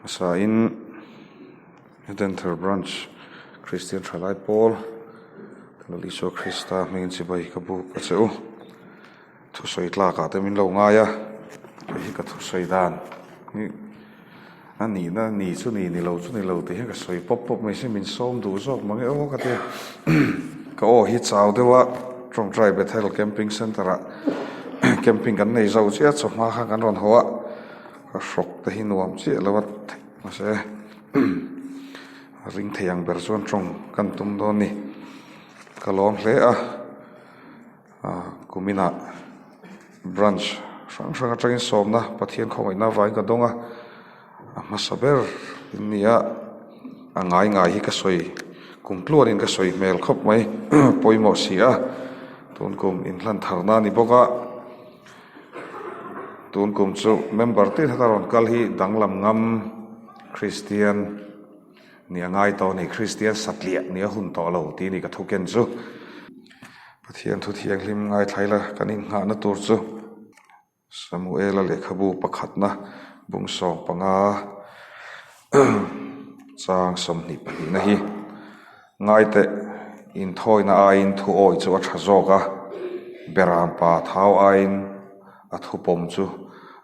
Hmasa in Edenthar Branch Kristian Thalai Pawl Lal Isua Krista hmingin chibai ka buk a che u. Thusawi tlak ah te min lo ngai a hei hi ka thusawi dan hi a nihna ni chu ni ni lo chu ni lo tih hian ka sawi pawp pawp mai se min sawm duh zawk mang e aw ka ti a ka aw hi chau deuh a tawngtai Bethel camping centre ah camping kan nei zo chiah a chawhma khan kan rawn haw a ka hrawk te hi nuam chiah lo a theih mahse a ring thei ang ber chuan tawng kan tum dawn a ni ka lawm hle a. Kuminah branch hrang hrang atangin sawmna Pathian khawngaihna avangin ka dawng a, a hmasa ber in ni a, a ngai ngai hi ka sawi kum tluanin ka sawi hmel khawp mai pawimawh si a, tun kum inhlan tharna a ni bawk a, tun kum chu member te kha rawn kal hi danglam ngam Kristian Ni a ngai tawh a ni, Kristian satliah ni a hun tawh lo tih a ni ka thu ken chu. Pathian thu thianghlim ngaithla ila kan inngahna tur chu Samuela lehkhabu pakhatna bung 15 chang 22 na hi ngaiteh inthawina aiin thu awi chu a tha zawk a, berampa thau aiin a thupawm chu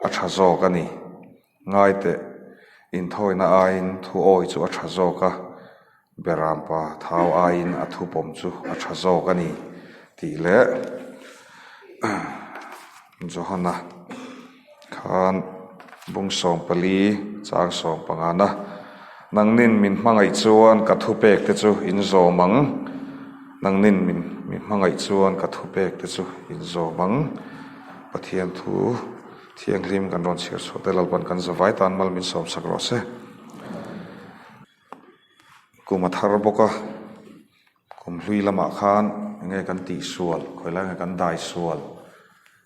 a tha zawk a ni. Ngaiteh, inthawina aiin thu awi chu a tha zawk a, Berampa thau aiin a thupawm chu a tha zawk a ni, tih leh Johana khan bung 14 chang 15 na, Nangnin min hmangaih chuan ka thupek te chu in zawm ang, Nangnin min min hmangaih chuan ka thupek te chu in zawm ang, Pathian thu. Thianghlim kan rawn chhiar chhuah te Lalpan kan zavai tan mal min sawm sak rawh se. Kum a thar bawk a, kum hlui lamah khan enge kan tih sual, khawi lai nge kan dai sual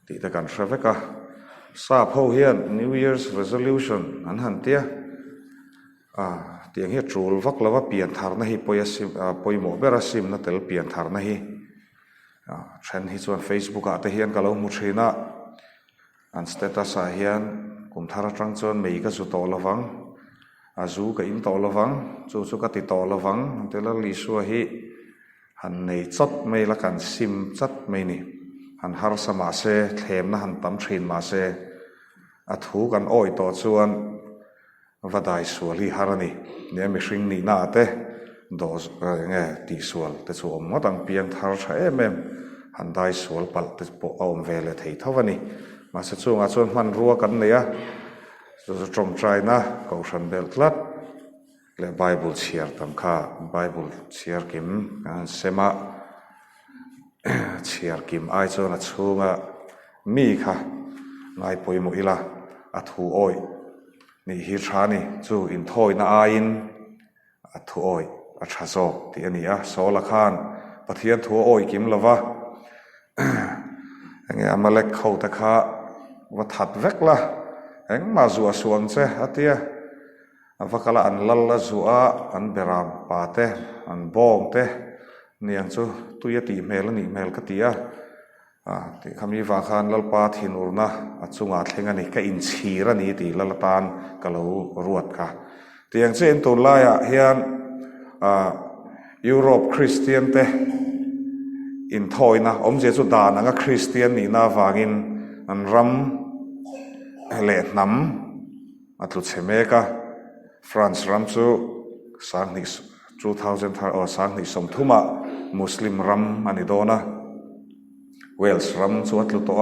tih te kan hre vek a. Sap ho hian New Year's Resolution an han tia, ah tiang hi a tul vak lo va, pian tharna hi pawi a sim pawimawh ber a simna tel pian tharna hi. Ah then hi chuan Facebook ah te hian ka lo hmu thin a, an status ah hian kum thar atang chuan mei ka zu tawh lovang, a zu ka in tawh lovang, chu chu ka ti tawh lovang an ti lal Isua hi han nei chawt mai la kan sim chat mai ni, han harsa mahse thlemna han tam thin mahse a thu kan awih tawh chuan Va dai sual hi har a ni. Nia mihring nihna ah te dawh eng nge tih sual te chu awm ngawt ang piang thar tha em em han dai sual palh te pawh a awm ve leh thei tho a ni. Mahse chungah chuan hmanrua kan nei a, chu chu tawngtaina kohhran belh tlat leh Bible chhiar tam kha Bible chhiar kim kan han sem a, chhiar kim ai chuan a chhunga mi kha ngai pawimawh ila a thu awih. Nih hi tha ni, chu inthawina aiin a thu awih a tha zawk tih a ni a. Saula khan Pathian thu a awih kim lo va, enge Amalek ho te kha va that vek la, engmah zuah suh ang che a ti a. A va kal a, an lal a zuah a, an beram pa te, an bawng te niang chu tui a tih hmel a nih hmel ka ti a. A tih kha mi vang khan Lalpa thinurna a chungah thleng a ni, ka inchhir a ni tih Lal atan ka lo ruat kha. Tiang chiahin tunlaiah hian Europe Kristian te inthawina awmzia chu dan anga Kristian nihna avangin an ram leh hnam a tlu chhe mek a, France ram chu 2000 2000 aw 2030 ah Muslim ram a ni dawn a, Wales ram chu a tlu tawh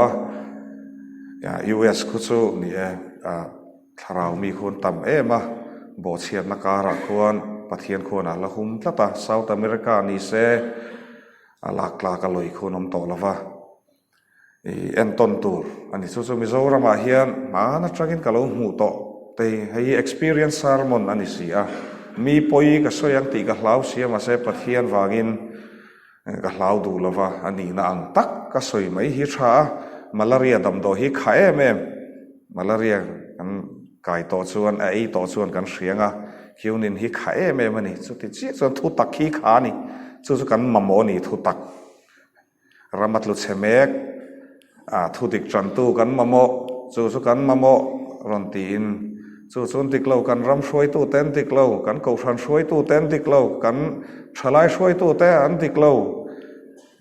a, US khu chu ni e thlarau mi khuan tam em a, bawhchhiatna karah khuan Pathian khuan a la hum tlat a, South America ni se a lak tlak a lawi khuan awm tawh lo va. Ih entawn tur a ni. Chu chu Mizoramah hian hmaan atangin ka lo hmuh tawh te hei hi experience sermon a ni si a. Mi pawi ka sawi ang tih ka hlau si a mahse Pathian vangin ka hlau duh lo va a nihna ang tak ka sawi mai hi tha a. Malaria damdawi hi kha em em malaria kan kai tawh chuan a ei tawh chuan kan hria ang a quinine hi kha em em a ni. Chuti chiah chuan thutak hi kha a ni. Chu chu kan mamawh a ni thutak. Ram a tlu chhe mek, a thu dik tantu kan mamawh, chu chu kan mamawh. rawn tiin, Chu chuan dik lo, kan ram hruaitute an dik lo, kan kohhran hruaitute an dik lo, kan thalai hruaitute an dik lo,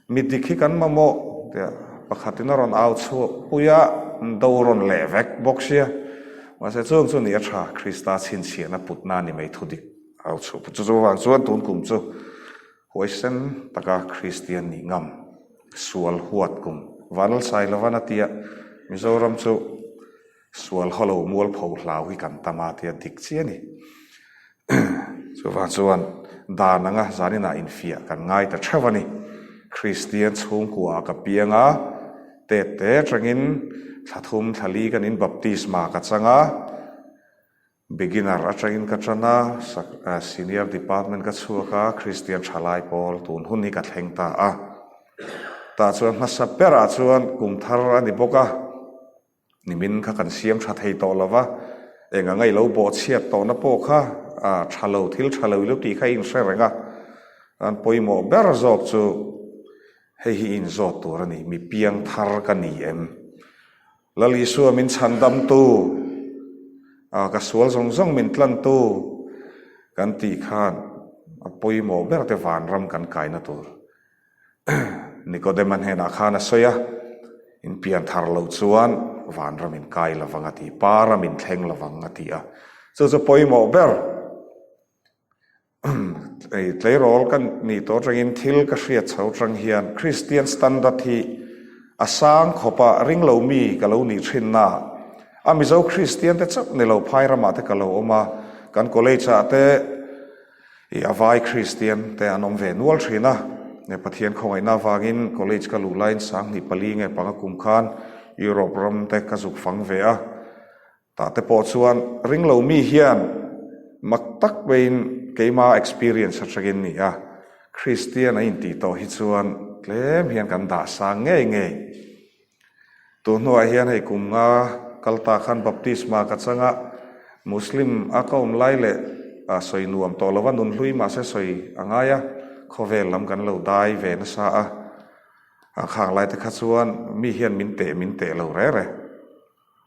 mi dik hi kan mamawh tia pakhatin a rawn au chhuah pui a, an do rawn leh vek bawk sia. Mahse chung chu ni a tha, Krista chhinchhiahna putna a ni mai thu dik au chhuah put chu. Chuvang chuan tun kum chu huaisen taka Kristian nih ngam, sual huat kum Vanlalsailovan a tia Mizoram chu Sual haw lo mualpho hlau hi kan tam a tia dik chiah a ni. Chuvang chuan dan anga zaninah infiah kan ngai ta theuh a ni. Kristian chhungkua ah ka piang a, tet te atangin thla thum thla li kan in baptisma ka chang a, beginner atangin ka tan a, senior department ka chhuak a, Kristian thalai pawl tun hun hi ka thleng ta a. Tah chuan hmasa berah chuan kum thar a ni bawk a. Nimin kha kan siam tha thei tawh lo va, eng anga i lo bawhchhiat tawhna pawh kha tha lo, thil tha lo i lo tih kha i inhre reng a. An pawimawh ber zawk chu hei hi i inzawt tur a ni, mi piang thar ka ni em? Lal Isua min chhandamtu, ka sual zawng zawng min tlantu kan tih khan a pawimawh ber te vanram kan kaina tur. Nikodema hnenah khan a sawi a, In pian thar loh chuan vanram in kai lovang a ti, pa ram in thleng lovang a ti a. Chu chu pawimawh ber tleirawl ka nih tawh atangin thil ka hriat chho atang hian Kristian standard hi a sang khawp a, ringlo mi ka lo nih thinna a Mizo Kristian te chauh ni lo phai ramah te ka lo awm a, kan college ah te I a vai Kristian te an awm ve nual thin a, nge Pathian khawngaihna avangin college ka luh laiin 2004 nge panga kum khan Europe ram te ka zuk fang ve a, tah te pawh chuan ringlo mi hian mak tak maiin keima experience atangin ni a, Kristian a intih tawh hi chuan tlem hian kan dah sang ngei ngei. Tun hnuah hian hei kum nga kal ta khan baptisma ka chang a, Muslim a ka awm lai leh sawi nuam tawh lova nun hlui mahse sawi a ngai a, khawvel lam kan lo dai ve nasa a, a khang lai te kha chuan mi hian min teh min teh lo re re.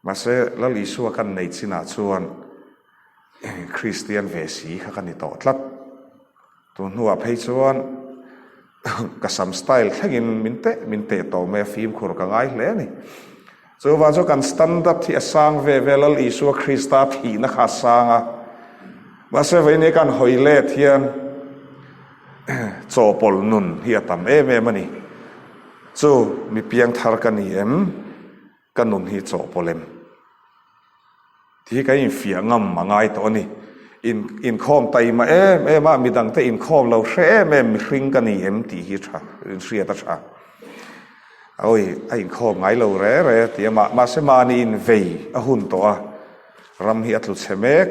Mahse Lal Isua kan nei chinah chuan Kristian ve si kha ka ni tawh tlat. Tun hnuah phei chuan ka sam style thlengin min teh min teh tawh mai a, fimkhur ka ngai hle a ni. Chuvang chu kan standard hi a sang ve ve Lal Isua Krista thihna kha a sang a. Mahse vawiin kan hawi let hian chawhpawlh nun hi a tam em em a ni. Chu mi piangthar ka ni em? Ka nun hi chawhpawlh em? Tih hi kan infiah ngam a ngai tawh a ni. In inkhawm taima em em a, midangte inkhawm lo hre em em mihring ka ni em tih hi tha, inhriat a tha. Awi, a inkhawm ngai lo re re ti a, mah mahse mahni invei a hun tawh a, ram hi a tlu chhe mek.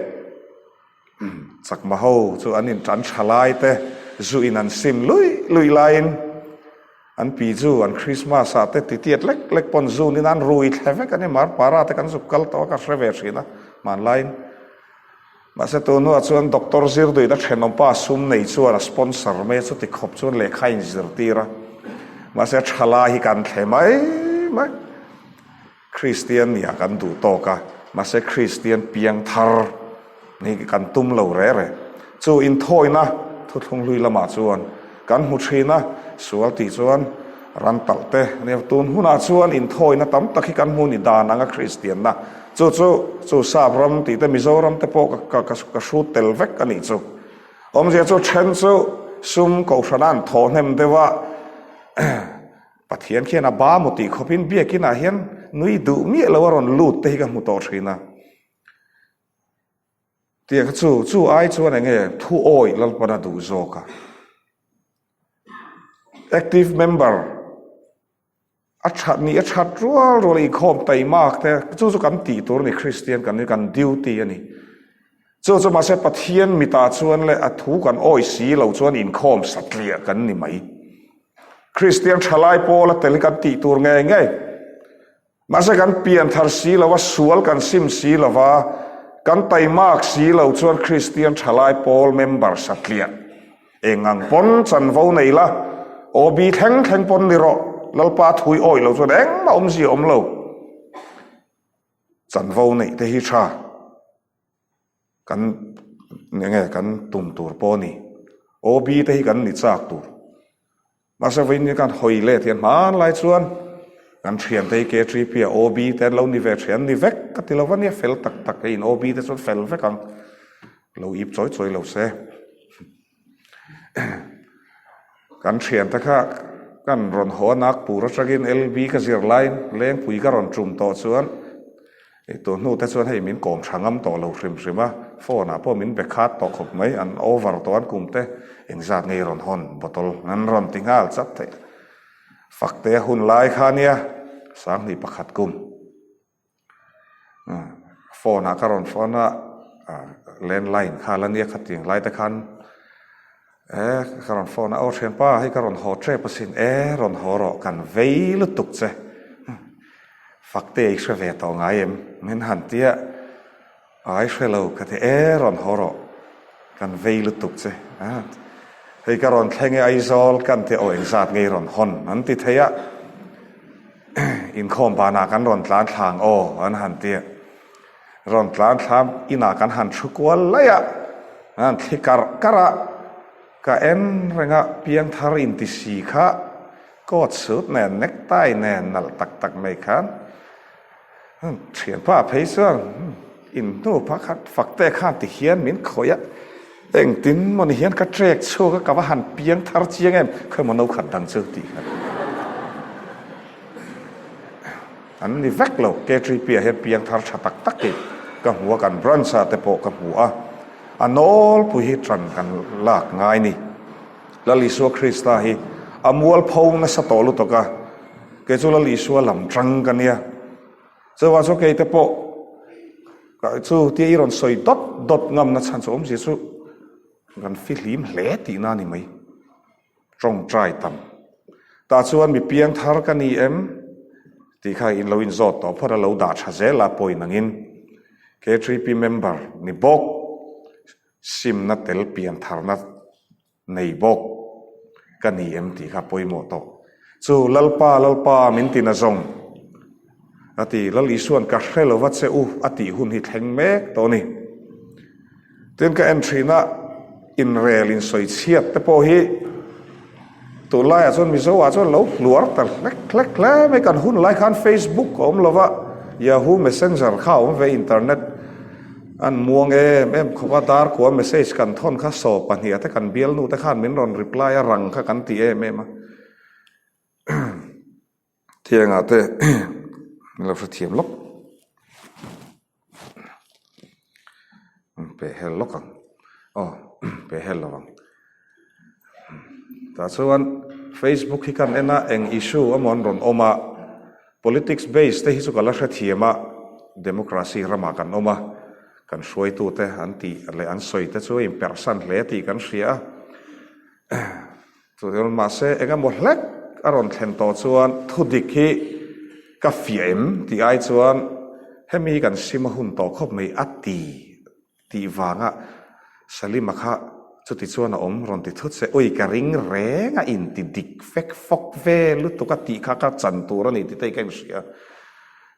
Chakma ho chu an in tan tha lai te zu in an sim luih luih laiin an pi chu an Christmas ah te titiat lek lek pawn zun in an rui thle vek a ni Marpara te kan zuk kal tawh a ka hre ve thin a hmanlaiin mahse tun hnuah chuan doctor zir duhin a thenawmpa sum nei chuan a sponsor mai a chuti khawp chuan lehkha a inzirtir a mahse a tha lai hi kan thle mai mai. Kristian nia kan duh tawk a, mahse Kristian piang thar nih kan tum lo re re. Chu inthawina thuthlung hlui lamah chuan kan hmu thin a, sual tih chuan ran talh te a nia. Tun hunah chuan inthawina tam tak hi kan hmu ni dan anga Kristianna chu chu chu Sap ram tih te Mizoram te pawh ka ka ka hrut tel vek a nih chu. Awmzia chu then chu sum kohhrana an thawh hnem deuh a. Pathian khian a ba maw tih khawpin biakinah hian nui duh miah lo a rawn lut te hi ka hmu tawh thin a. Tiang kha chu, chu ai chuan eng nge thu awih Lalpan a duh zawk a. Active member a that nih a that rual rual inkhawm taimak te chu chu kan tih tur a ni Kristian kan ni kan duty a ni. Chu chu mahse Pathian mitah chuan leh a thu kan awih si lo chuan inkhawm satliah kan ni mai. Kristian thalai pawl a tel hi kan tih tur ngei ngei. Mahse kan pian thar si lo a, sual kan sim si lo va, kan taimak si lo chuan Kristian thalai pawl member satliah eng ang pawn chanvo nei la, OB thleng thleng pawn ni rawh, Lalpa thui awih lo chuan engmah awmzia awm lo. Chanvo neih te hi tha kan enge kan tum tur pawh a ni. OB te hi kan ni chak tur. Mahse vawiin ni khan hawi let hian hmanlai chuan kan thiante hi KTP ah OB te an lo ni ve thin, an ni vek ka ti lo va nia, fel tak tak hei in OB te chuan fel vek ang, lo ip chawi chawi lo se. Kan thiante kha kan rawn haw a Nagpur atangin LB ka zir laiin Lengpui ka rawn tum tawh chuan Ei tun hnu te chuan hei min kawm tha ngam tawh lo hrim hrim a, phone ah pawh min be khat tawh khawp mai, an over tawh an kum te engzat nge i rawn hawn bottle an rawn ti nghal chat theih a, Fakte a hun lai kha nia 1001 kum phone ah ka rawn phone a landline kha la nia khatiang lai te khan e ka rawn phone a aw thianpa hei ka rawn haw tep asin e rawn haw rawh kan vei lutuk che. Fakte i hre ve tawh ngai em? Min han ti a, Ai hre lo ka ti e, rawn haw rawh, kan vei lutuk che a, hei ka rawn thleng e Aizawl kan ti aw engzat nge i rawn hawn an ti thei a, inkhawm banah kan rawn tlan thlang aw an han ti a, rawn tlan thlam inah kan han thu kual laih a, an han thli karh karh a, ka en reng a piangthar inti si kha Coat suit nen, necktie nen nalh tak tak mai khan thianpa phei chuan inhnu pakhat fakte khan ti hian min khawih a, engtin maw ni hian ka trek chhuak a, ka va han piang thar chiang em, khawimaw no khat dang chu tih kha an ni vek lo. K3P ah hian piang thar tha tak tak hi ka hmu a, kan branch ah te pawh ka hmu a, a nawlpui hi tan kan lak ngai ni. Lal Isua Krista hi a mualpho nasa tawh lutuk a, kei chu Lal Isua lam tang ka nia. Chuvang chu keite pawh chu tia i rawn sawi dawt dawt ngamna chhan chu awmzia chu kan fihlim hle tihna a ni mai. Tawngtai tam. Tah chuan mi piang thar ka ni em tih kha in lo inzawt tawh phawt a, lo dah tha zel a pawi nangin K3P member ni bawk. Simna tel piantharna nei bawk ka ni em tih kha pawimawh tawh. Chu Lalpa, Lalpa min ti na zawng a ti. Lal Isua'n ka hre lova che u a tih hun hi thleng mek tawh a ni. Tin ka en thin a, inrel insawi chhiat te pawh hi Tunlaiah chuan Mizo ah chuan lo hluar ta hlek hlek hle mai, kan hun lai khan Facebook a awm lova, Yahoo Messenger kha a awm ve, internet an muang em em khawp a, dar kua message kan thawn kha saw pahniha te kan bialnu te khan min rawn reply a, rang kha kan ti em em a. Thiangah te min lo hrethiam lawk. Pe hel lawk ang. Aw pe hel lo ang. Tah chuan Facebook hi kan en a eng issue emaw an rawn awm a, politics base te hi chu ka la hrethiam a, democracy ramah kan awm a, kan hruaitute an tih leh an sawi te chu a inperhsan hle tih kan hria a. Chuan mahse eng emaw hlek a rawn thlen tawh chuan thudik hi ka fiah em tih ai chuan hemi hi kan sim a hun tawh khawp mai a ti tih vanga Salima kha chuti chuan a awm rawn ti thut se ui ka ring reng a inti dik fek fawk ve lutuk a tih kha ka chan tur a ni tih te hi ka inhria.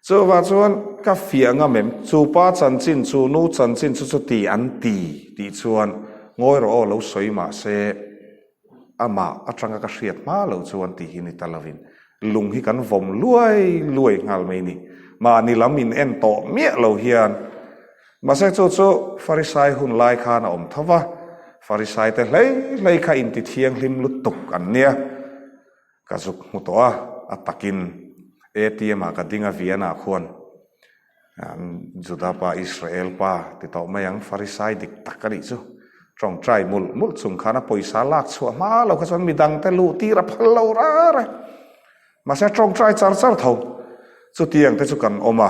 Chuvang chuan ka fiah ngam em chu pa chanchin chu nu chanchin chu chuti an ti tih chuan ngawi rawh aw lo sawi mahse Amah atanga ka hriat hma lo chuan tih hi ni ta lovin lung hi kan vawm luai luai nghal mai ni. Mahni lam in en tawh miah lo hian. Mahse chu chu Farisai hun lai khan a awm tho va, Farisai te hlei hlei kha inti thianghlim lutuk an nia. Ka zuk hmu tawh a, a takin ATM ah ka ding a Vienna khuan. Juda pa, Israel pa ti tawh mai ang, Farisai dik tak a nih chu. Tawngtai mulh mulh chung khan a pawisa lak chhuah hma lo kha chuan midangte luh tir a phal lo rar e. Mahse tawngtai char char tho. Chutiang te chu kan awm a.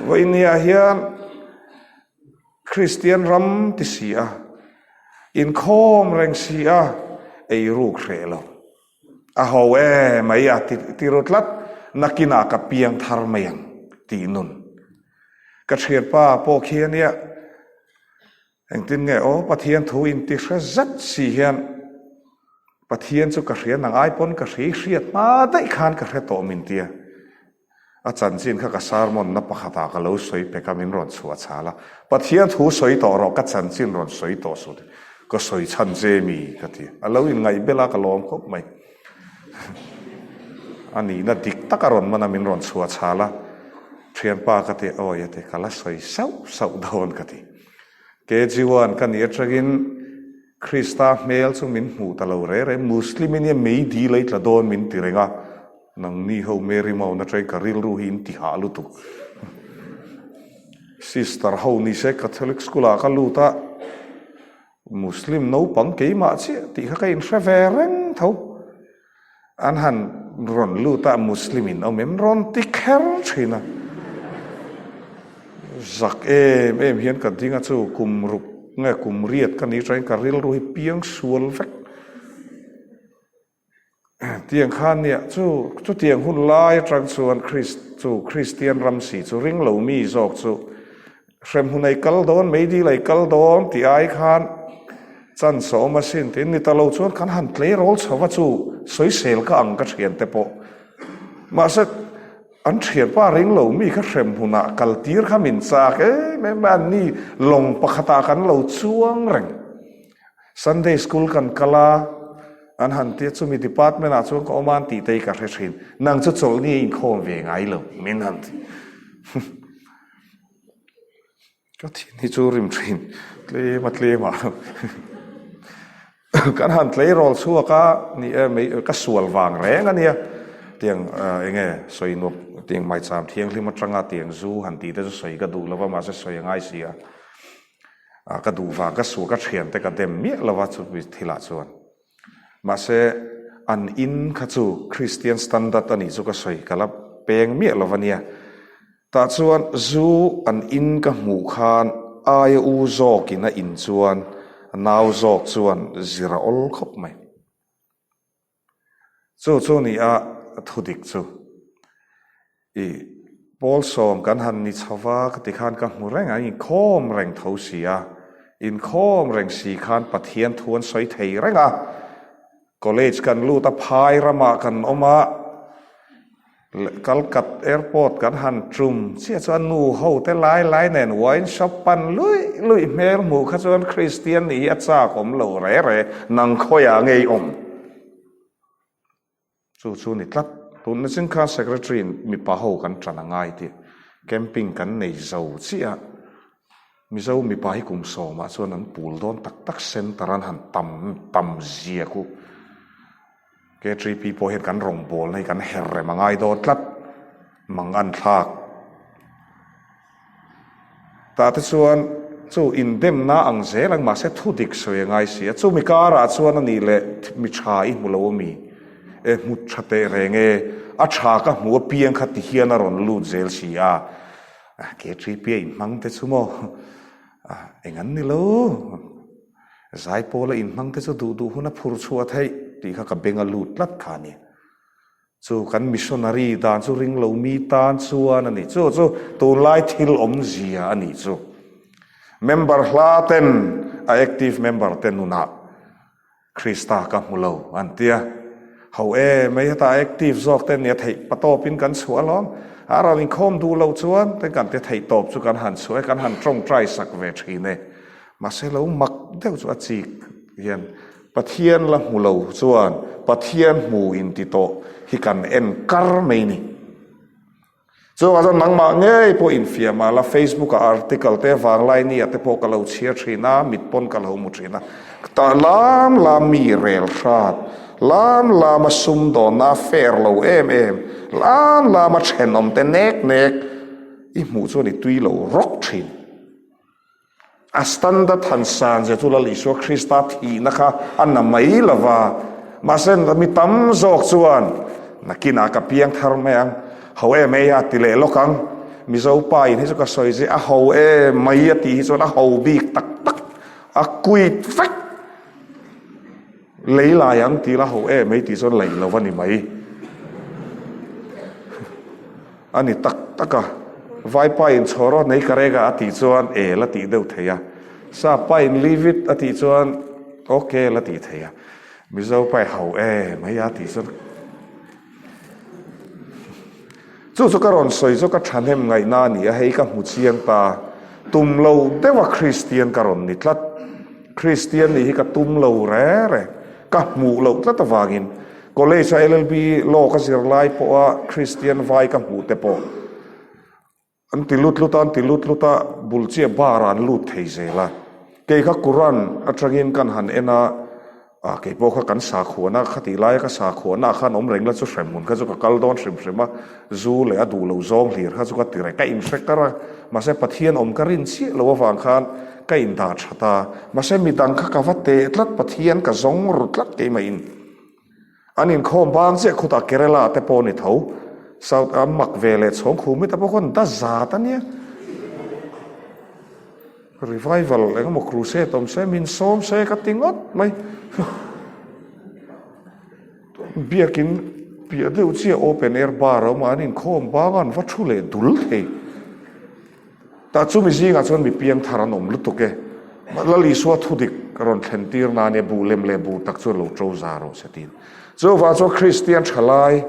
Vawinia hian Kristian ram ti si a, inkhawm reng si a, eiruk hreh lo. A ho e mai a ti ti ru tlat, nakinah ka piang thar mai ang tih nun. Ka thianpa pawh khi a nia, engtin nge aw Pathian thu inti hre zet si hian Pathian chu ka hria nang ai pawn ka hri hriat hma daih khan ka hre tawh min tia. A chanchin kha ka sermon na pakhatah ka lo sawi pek a, min rawn chhuah chhal a. Pathian thu sawi tawh rawh, ka chanchin rawn sawi tawh suh ti. Ka sawi chhan che mi? ka ti. A lo inngaih bel a, ka lawm khawp mai. A nihna dik tak a rawn man a, min rawn chhuah chhal a. Thianpa ka ti, awi a ti, ka la sawi sauh sauh dawn ka ti. KG1 ka nih atangin Krista hmel chu min hmuh ta lo re re, Muslim in ia meidil a i tla dawn min ti reng a, nangni ho Mary Maun atangin ka rilru hi in ti hah lutuk. Sister ho ni se Catholic school ah ka lut a, Muslim naupang keimah chiah tih kha ka inhre ve reng tho. An han rawn lut a, Muslim in awm em rawn ti kher thin a. Zak em em hian ka ding a chu kum ruk nge kum riat ka ni tangin ka rilru hi piang sual vek. Tiang khan nia chu chutiang hun lai atang chuan Christ chu Kristian ram si chu ring lo mi zawk chu Hremhmun ei kal dawn, meidil ei kal dawn tih ai khan chance a awm asin tiin ni ta lo chuan kan han tleirawl chho va chu sawisel ka ang ka thiante pawh. Mahse an thianpa ring lo mi kha hremhmunah kal tir kha min chak em em a, anni lawng pakhatah kan lo chuang reng. Sunday school kan kal a, an han tia chumi department ah chuan ka awm a an tih te hi ka hre thin. Nang chu chawlhni a inkhawm ve ngai lo min han ti. Ka thin hi chu rim thin tlem a tlem a kan han tleirawl chhuak a ni e mei ka sual vang reng a nia tiang eng nge sawi nuam tiang maicham thianghlim atanga tiang zu han tih te chu sawi ka duh lova mahse sawi a ngai si a ka duh vang ka sual ka thiante ka dem miah lova chumi thilah chuan. Mahse, an in kha chu Christian standard a nih chu ka sawi ka la peng miah lo a nia. Tah chuan zu an in ka hmuh khan aia u zawkin a in chuan a nau zawk chuan zir a awl khawp mai. Chu chu ni a thudik chu. I Pawlsawm kan han ni chho va ka ti khan ka hmu reng a, inkhawm reng tho si a, inkhawm reng si khan Pathian thu an sawi thei reng a, college kan lut a, phai ramah kan awm a, Kalkat airport kan han tum chiah chuan nu ho te lai lai nen wine shop pan luih luih hmel hmuh kha chuan Kristian nih hi a chak awm lo re re, nang khawiah ngei awm? Chu chu ni tlat. Tunna chin khan Secretary in mipa ho kan tan a ngai tih camping kan nei zo chiah a. Mizo mipa hi kum sawmah chuan an pul dawn tak tak center an han tam tam zia khu KTP pawh hian kan rawngbawlna hi kan her rem a ngai dawn tlat. Mang an thlak. Tah te chuan chu indemna ang zel ang mahse thu dik sawi a ngai si a, chumi karah chuan a nih leh mi tha i hmu lo a mi? E hmu tha teh reng e, a tha ka hmu apiang kha ti hian a rawn lut zel si a, KTP a inhmang te chu maw eng an ni lo, Zaipawl a inhmang te chu duh duh hun a phur chhuah theih tih kha ka beng a lut tlat kha a ni. Chu kan missionary dan chu ring lo mi tan chuan a ni. Chu chu tunlai thil awmzia a nih chu. Member hla ten a active member te nunah Krista ka hmu lo an tia. Ho e mai heta active zawk te nia theih patawpin kan chhuah alawm. A ral inkhawm duh lo chuan te kan ti theih tawp chu kan han chhuah e, kan han tawngtai sak ve thin e. Mahse lo mak deuh chu a chik hian Pathian la hmu lo chuan Pathian hmu inti tawh hi kan en kar mai ni. Chuvangah chuan nangmah ngei pawh infiah mah la, Facebook ah article te Vanglaini ah te pawh ka lo chhiar thin a, mit pawn ka lo hmu thin a. Tah lam lam mi rel hrat, lam lama sumdawnna a fair lo em em, lam lama thenawm te nek nek i hmuh chuan i tui lo rawk thin. A standard han san zia chu Lal Isua Krista thihna kha a na mai lo va, mahse mi tam zawk chuan nakinah ka piang thar mai ang, ho em ei a ti leh lawk ang, Mizo pa in hi chu ka sawi zia a ho em mai a tih hi chuan a ho bik tak tak, a quit vek. Lei lai ang tih la ho em ei tih chuan lei lo va ni mai. A ni tak tak a, Vaipa in chhaw rawh nei ka rek a a tih chuan e la tih deuh thei a, Sapa in leave it a tih chuan ok la tih thei a, Mizo pa i hau e mai a tih chuan. Chu chu ka rawn sawi chu ka thahnem ngaihna a ni a, hei ka hmu chiang ta. Tum lo deuha Kristian ka rawn ni tlat. Kristian nih hi ka tum lo re re. Ka hmuh loh tlat avangin College a LLB Law ka zir lai pawha Kristian vai ka hmuh te pawh an ti lut lut a, an ti lut lut a, bul chiah bar ah an lut thei zel a. Kei kha Quran atangin kan han en a, ah kei pawh kha kan sakhuana kha tih laia ka sakhuana ah khan awm reng la chu hremhmun kha chu ka kal dawn hrim hrim a, zu leh a duh loh zawng hlir kha chu ka ti reng, ka inhre kar a, mahse Pathian awm ka rin chiah loh avang khan ka indah tha ta, mahse midang kha ka va teh tlat, Pathian ka zawng ru tlat keimah in. An inkhawm bang chiah khutah Kerala te pawh ni tho. South an mak ve leh chhawng khu mi te pawh khawn da zat a nia. Revival eng emaw crusade awm se min sawm se ka ti ngawt mai. Biakin piah deuh chiah open air bar a awm a, an inkhawm bang a an va thu leh dul thei. Tah chu mi zingah chuan mi piangthar an awm lutuk e. Lal Isua thudik rawn thlen tir nan e buh lem leh buh tak chu lo to za rawh se tiin. Chuvang chuan Kristian thalai,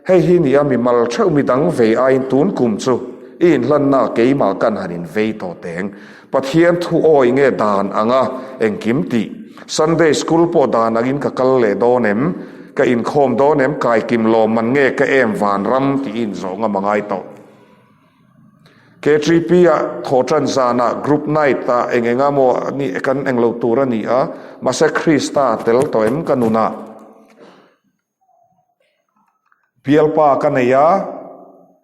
hei hi nia mi mal theuh mi dang vei aiin tun kum chu i inhlanna keimah kan han invei tawh teng. Pathian thu awi nge dan anga engkim tih. Sunday school pawh dan angin ka kal leh dawn em? Ka inkhawm dawn em? Kaikim lawmman nge ka em vanram tiin zawh ngam a ngai tawh. KTP ah thawh tan zanah group night ah eng eng emaw ni kan eng lo tur a ni a, mahse Krista tel tawh em ka nunah bialpa ka nei a,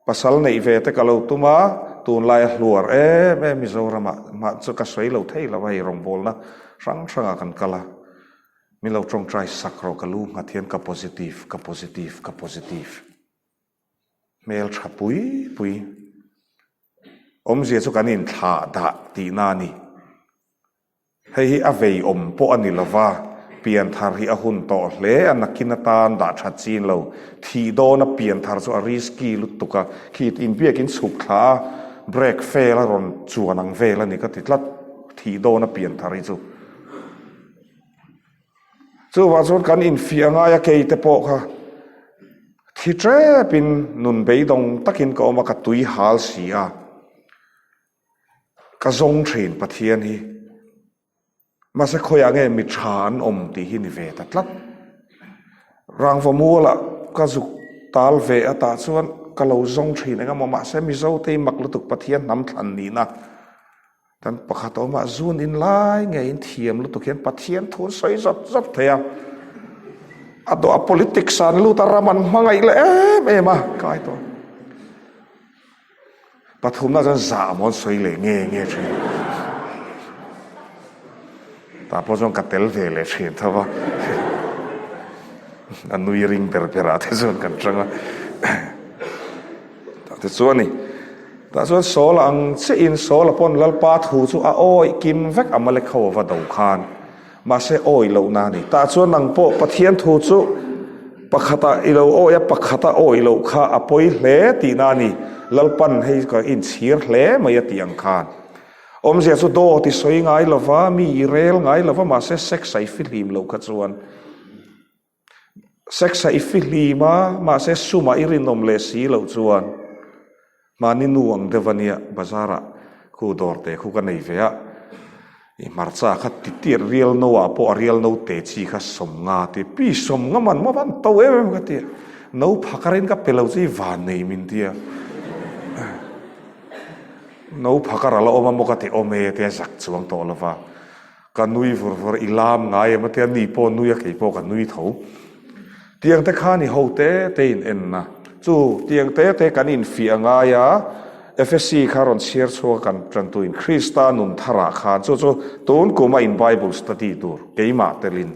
pasal neih ve te ka lo tum a, tunlai a hluar em em Mizoramah mah chu ka sawi lo thei lo a hei rawngbawlna hrang hrangah kan kal a, min lo tawngtai sak rawh ka lu nghat hian ka positive ka positive ka positive. Hmel tha pui pui. Awmzia chu kan inthlah dah tihna a ni. Hei hi a vei awm pawh a ni lova, pianthar hi a hun tawh hle a, nakin atan dah that chin lo. Thih dawna pianthar chu a risky lutuk a, khi inbiakin chhuk thla a, break fail a rawn chuan ang vel a ni ka ti tlat, thih dawna pianthar hi chu. Chuvang chuan kan infiah ngai a kei te pawh kha thi tepin nun beidawng takin ka awm a, ka tui hal si a, ka zawng thin Pathian hi. Mahse khawiah nge mi tha an awm tih hi ni ve ta tlat. Rangva mualah ka zuk tal ve a tah chuan ka lo zawng thin eng emaw mahse Mizo te hi mak lutuk Pathian hnam thlan nihna Kan pakhat awmah zun in lai ngeiin thiam lutuk hian Pathian thu an sawi zawt zawt thei a. A dawh a politics an lut a ram an hmangaih leh em em a kai tawh. Pathumna chuan zah maw an sawi leh nge nge thin. Tah pawh chuan ka tel ve leh thin tho va. A nui ring ber ber ah te chuan kan tang a. Tah te chuan ni. Tah chuan Saul ang chiahin Saul-a pawn Lalpa thu chu a awih kim vek Amalek ho a va do khan. Mahse awih lohna a ni. Tah chuan nang pawh Pathian thu chu pakhatah i lo awih a, pakhata awih loh kha a pawi hle tihna a ni. Lalpan hei ka inchhir hle mai a tih ang khan. Awmzia chu dawt i sawi ngai lova, mi i rel ngai lova, mahse sex a i fihlim loh kha chuan Sex a i fihlim a, mahse sumah i rinawm leh si loh chuan mahni nu ang deuh a nia, bazar ah khu dawr te khu ka nei ve a, i hmarcha kha ti tir rial no ah pawh a rial no te chi kha sawmnga ti, pi sawmnga man maw van to em em ka ti a, no phakarin ka pe lo chu i van nei min ti a, no phakar a la awm a maw ka ti awm e tia zak chuang tawh lo va. Ka nui vur vur, i lam ngai em atia ni pawh nui a kei pawh ka nui tho. Tiang te khan i ho te te in en a, chu tiang te te kan infiah ngai a, Efesi kha rawn chhiar chhuak a kan tantuin Krista nun tharah khan chu chu tun kuma in Bible study tur keimah telin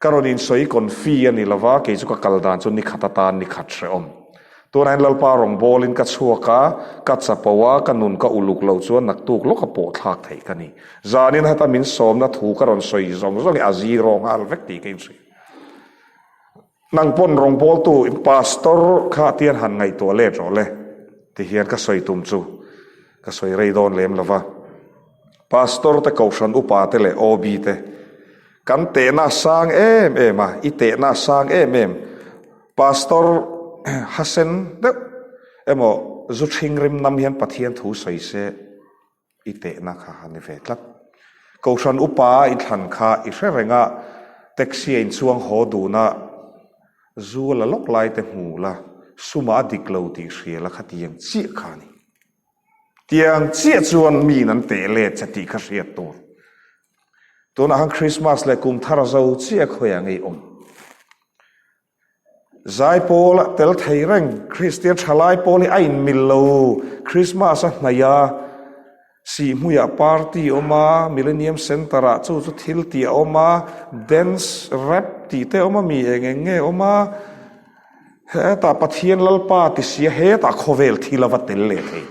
Ka rawn insawi confi a ni lova, kei chu ka kal dan chu ni khat atan ni khat hrehawm. Tunah hian Lalpa rawngbawlin ka chhuak a, ka chapo a, ka nun ka uluk loh chuan naktuk lawka pawh thlak theih ka ni. Zanin heta min sawmna thu ka rawn sawi zawng zawng hi a zero nghal vek tih ka inhrilh. Nang pawn rawngbawltu pastor kha tian han ngaihtuah let rawh le ti hian ka sawi tum chu ka sawi rei dawn lem lova. Pastor te Kohhran upa te leh OB te Kan tehna a sang em em a, i tehna a sang em em. Pastor Hasen deuh. Emaw zu ṭhing rim nam hian Pathian thu sawi se i tehna kha a ni ve tlat. Kohhran upa a inthlan kha i hre reng a, taxi a inchuang haw dun a, zu a la lawk lai te hmu la, sumah a dik lo tih hria la kha tiang chiah kha a ni. Tiang chiah chuan miin an teh let che tih kha hriat tur. Tunah khan Christmas leh kum thar a zo chiah khawiah ngei awm. Zaipawl a tel thei reng, Kristian thalai pawl hi a inmil lo. Christmas a hnaih a, Sihhmuiah party a awm a, Millennium Centre ah chu chu thil tih a awm a, dance, rap tih te a awm a, mi eng eng nge a awm a. Hetah Pathian Lalpa ti sia hetah khawvel thil a va tel leh thei.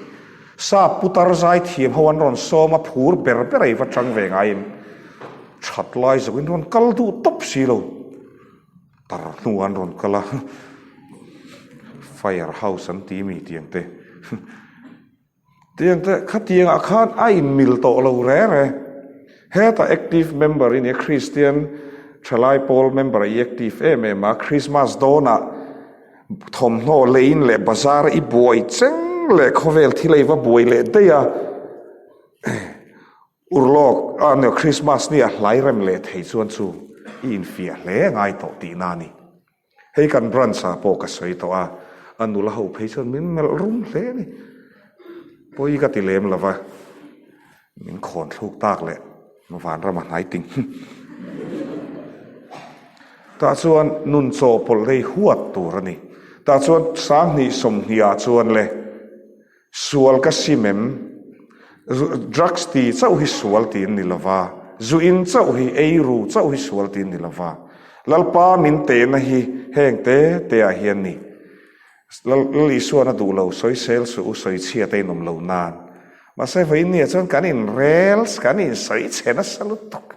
Sap putar zaithiam ho an rawn sawm a, phur ber ber ei va chang ve ngaiin that lai zawkin rawn kal duh tawp si lo. Tar hnu an rawn kal a, fire house an ti mi tiang te. Tiang te khatiangah khan a inmil tawh lo re re. Heta active member i nia Kristian thalai pawl member i active em em a, Christmas dawnah thawmhnaw leiin leh bazar i buai cheng leh khawvel thil ei va buai leh daih a. Urlawk a nia Christmas ni a hlai rem leh thei chuan chu i infiah hle ngai tawh tihna a ni. Hei kan branch ah pawh ka sawi tawh a, a nula ho phei chuan min melh rum hle a ni. Pawi ka ti lem lo va, min khawn thluk tak leh vanram a hnai ting. Tah chuan nun chaw pawlh rei huat tur a ni. Tah chuan 20 20 ah chuan le. Sual ka sim em? Drugs ti chauh hi sual ti an ni lova, zu in chauh hi, ei ru chauh hi sual ti an ni lova. Lalpa min tehna hi heng te te ah hian ni. Lal Isuan a duh lo, sawisel suh u, sawichhiat a inawm lo nan. Mahse vawiin ni ah chuan kan inrel, kan insawichhe nasa lutuk.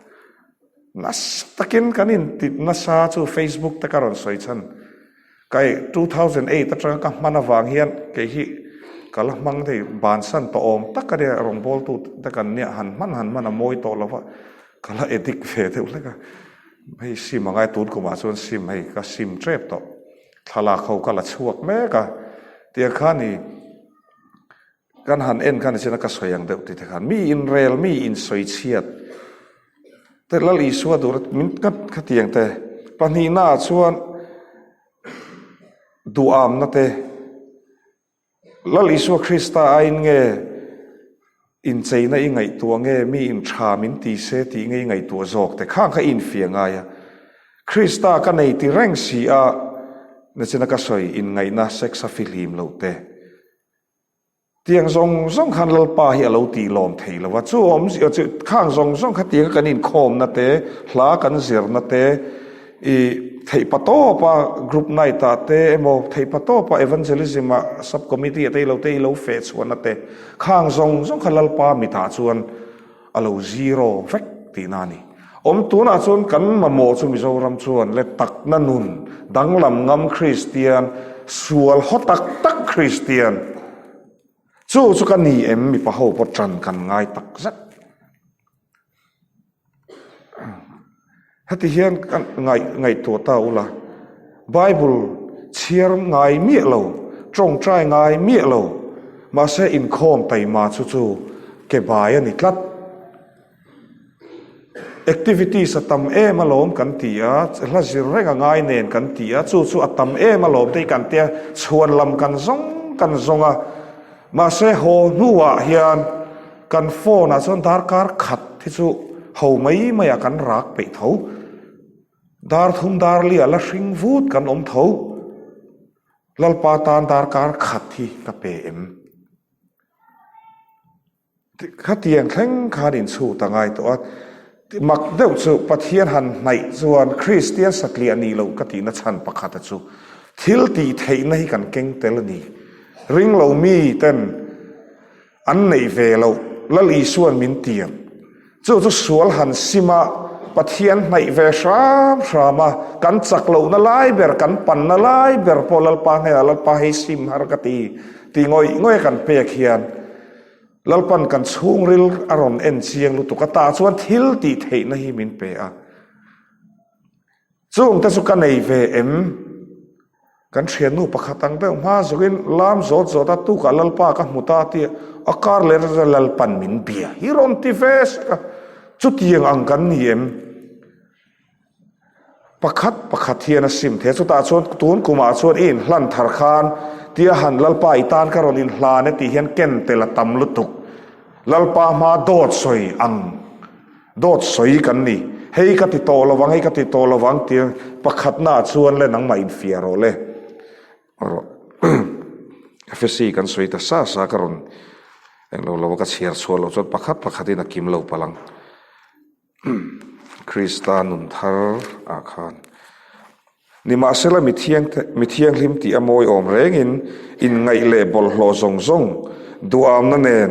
Nasa takin kan intit nasa chu Facebook te ka rawn sawi chhan. Kai 2008 atanga ka hman avang hian kei hi ka la hmang thei bansan tawh awm tak a nia rawngbawltu te kan nia han hman han hman a mawi tawh lo va ka la addict ve deuh hlek a hei sim angai tun kumah chuan sim hei ka sim tep tawh thlalak ho ka la chhuak mek a tiang khan i Kan han en khan nichina ka sawi ang deuh tih te khan mi inrel, mi insawi chhiat te Lal Isua dur min ka khatiang te pahnihna ah chuan duhamna te Lal Isua Krista aiin nge incheina i ngaihtuah nge mi in tha min ti se tih nge i ngaihtuah zawk te khang kha i infiah ngai a Krista ka nei ti reng si a nichina ka sawi inngaihna sex a fihlim loh te. Tiang zawng zawng khan Lalpa hi a lo tih lawm thei lo va, chu awmzia chu khang zawng zawng kha tianga kan inkhawmna te, hla kan zirna te, i theihpa tawpa group night ah te emaw theihpa tawpa evangelism ah sub committee ah te ilo te ilo feh chhuahna te, khang zawng zawng kha Lalpa mitah chuan a lo zero vek tihna a ni. Awm tunah chuan kan mamawh chu Mizoram chuan le takna nun danglam ngam Kristian, sual haw tak tak Kristian chu chu ka ni em mipa ho pawh tan kan ngai tak zet. Heti hian ka ngaih ngaihtuah ta ula, Bible chhiar ngai miah lo, tawngtai ngai miah lo, mahse inkhawm taima chu chu ke bai a ni tlat. Activities a tam em alawm kan ti a, hla zir reng a ngai nen kan ti a, chu chu a tam em alawm te hi kan tia, chhuan lam kan zawng kan zawng a, mahse haw hnuah hian, Kan phone ah chuan darkar khat hi chu ho mai mai ah kan rak peih tho. Dar thum dar li ah la hring vut kan awm tho. Lalpa tan darkar khat hi ka pe em? Khatiang thleng khan inchhut a ngai tawh a. Mak deuh chu Pathian han hnaih chuan Kristian satliah nih loh ka tihna chhan pakhat a chu thil tih theihna hi kan keng tel a ni. Ringlo mi ten An neih ve loh, Lal Isua'n min tiam. Chu chu sual han sim a, Pathian hnaih ve hram hram a, kan chak lohna lai ber, kan panna lai ber pawh Lalpa hnenah Lalpa hei sim har ka ti, ti ngawih ngawih a kan pek hian Lalpa'n kan chhungril a rawn en chiang lutuk a, tah chuan thil tih theihna hi min pe a. Chungte chu ka nei ve em? Kan thiannu pakhat ang deuh hma zawkin lam zawt zawt a tukah Lalpa ka hmu ta tia a kar leh rata Lalpan min bia hi rawn ti ve sek a, chutiang ang kan ni em? Pakhat pakhat hian a sim thei a, chutah chuan tun kumah chuan i inhlan thar khan tia han Lalpa i tan ka rawn inhlan e tih hian ken tel a tam lutuk. Lalpa hma dawt sawi ang. Dawt sawi kan ni. Hei ka ti tawh lovang, hei ka ti tawh lovang tia pakhatnaah chuan le nangmah infiah rawh le. Rawh. FSC kan sawi ta sa sa ka rawn englo lo a ka chhiar chhuah loh chuan pakhat pakhatin a kim lo palh ang. Krista nun thar ah khan. Nimahsela mi thianghlim tih a mawi awm rengin inngaih leh bawlhhlawh zawng zawng duhamna nen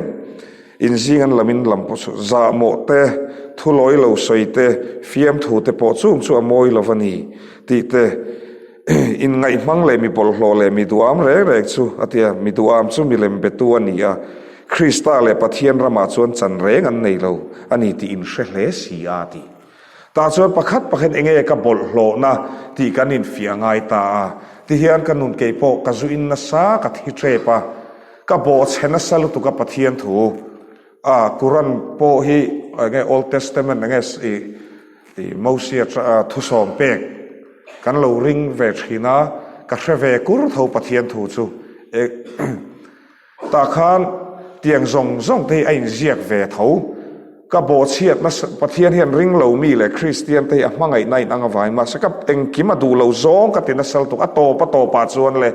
inzing an lamin lam pawh chu zahmawh te, thulawi lo sawi te, fiamthu te pawh chung chu a mawi lo va ni tih te, inngaih hmang leh mi bawlhhlawh leh mi duham reng reng chu a ti a, mi duham chu milem betu a ni a, Krista leh Pathian ramah chuan chan reng an nei lo a ni tih inhre hle si a ti. Tah chuan pakhat pakhat enge ka bawlhhlawhna tih kan infiah ngai ta a, tihian ka nun kei pawh ka zu in nasa ka thi tep a, ka bawhchhe nasa lutuk a Pathian thu a Quran pawh hi enge Old Testament enge ih ih Mosia thusawm pek kan lo ring ve thin a, ka hre ve kur tho Pathian thu chu e. Tah khan tiang zawng zawng te hi a inziak ve tho. Ka bawhchhiat nasa, Pathian hian ring lo mi leh Kristian te hi a hmangaihna in ang avangin mahse ka engkim a duh lo zawng ka ti nasa lutuk. A tawp a tawpah chuan le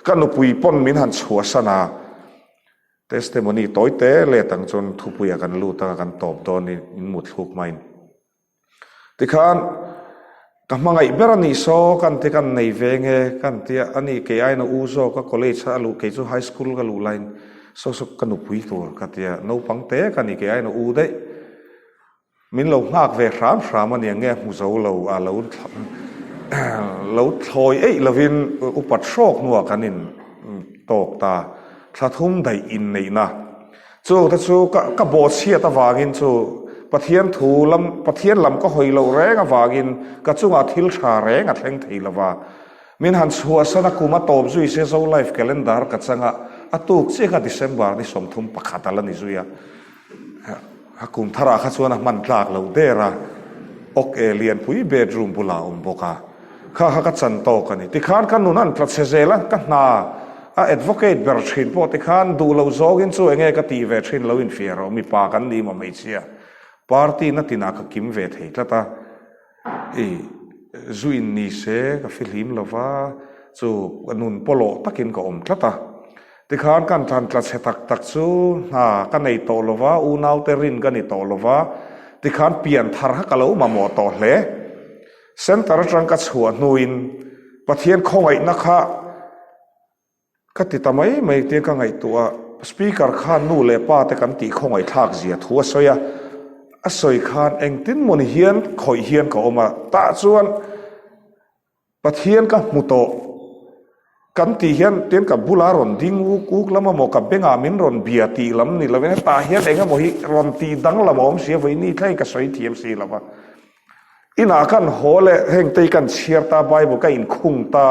ka nupui pawn min han chhuahsan a. Testimony tawi te let ang chuan thupuiah kan lut a, kan tawp dawn in muthluk hmain. Tikhan ka hmangaih ber a nih saw kan ti kan nei ve nge kan tia a ni kei aiin a u zawk a college a luh kei chu high school ka luh laiin saw saw ka nupui tur ka tia naupang te ka ni kei aiin a u daih min lo nghak ve hram hram a nia nge hmu zo lo a lo lo thlawi eih lovin upat hrawk hnuah kan in tawk ta thla thum daih inneihna. Chu te chu ka ka bawhchhiat avangin chu Pathian thu lam Pathian lam ka hawi loh reng avangin ka chungah thil tha reng a thleng thei lo va. Min han chhuahsan a kum a tawp zui se Zo Life Calendar ka chang a, a tuk chiah kha December ni 31 a la ni zui a. A kum tharah kha chuan a hman tlak loh der a, awk e lianpui bedroom bulah a awm bawk a. Kha kha ka chan tawk a ni. Tikhan ka nun an tla chhe zel a, ka hna a advocate ber thin pawh tikhan duh loh zawngin chu enge ka tih ve thin lo infiah rawh, mipa kan ni maw hmeichhia. Party na tinah ka kim ve thei tlat a, i zu in ni se ka fihlim lo va, chu ka nun pawlawh takin ka awm tlat a. Tikhan kan thlan tla chhe tak tak chu hna ka nei tawh lo va, unaute rin ka ni tawh lo va, tikhan pian thar kha ka lo mamawh tawh hle. Center atang ka chhuah hnuin Pathian khawngaihna kha ka ti ta mai mai tia ka ngaihtuah a, Speaker khan nu leh pa te kan tih khawngaihthlak zia thu a sawi a, a sawi khan engtin mawni hian khawih hian ka awm a, tah chuan Pathian ka hmu tawh. Kan tih hian tin ka bula rawn ding uk uk lam amaw ka bengah min rawn bia tih lam ni lovin hetah hian eng emaw hi rawn tih danglam a awm si a vawiin thlengin ka sawi thiam si lo va. Inah kan haw leh heng te hi kan chhiar ta Bible ka inkhung ta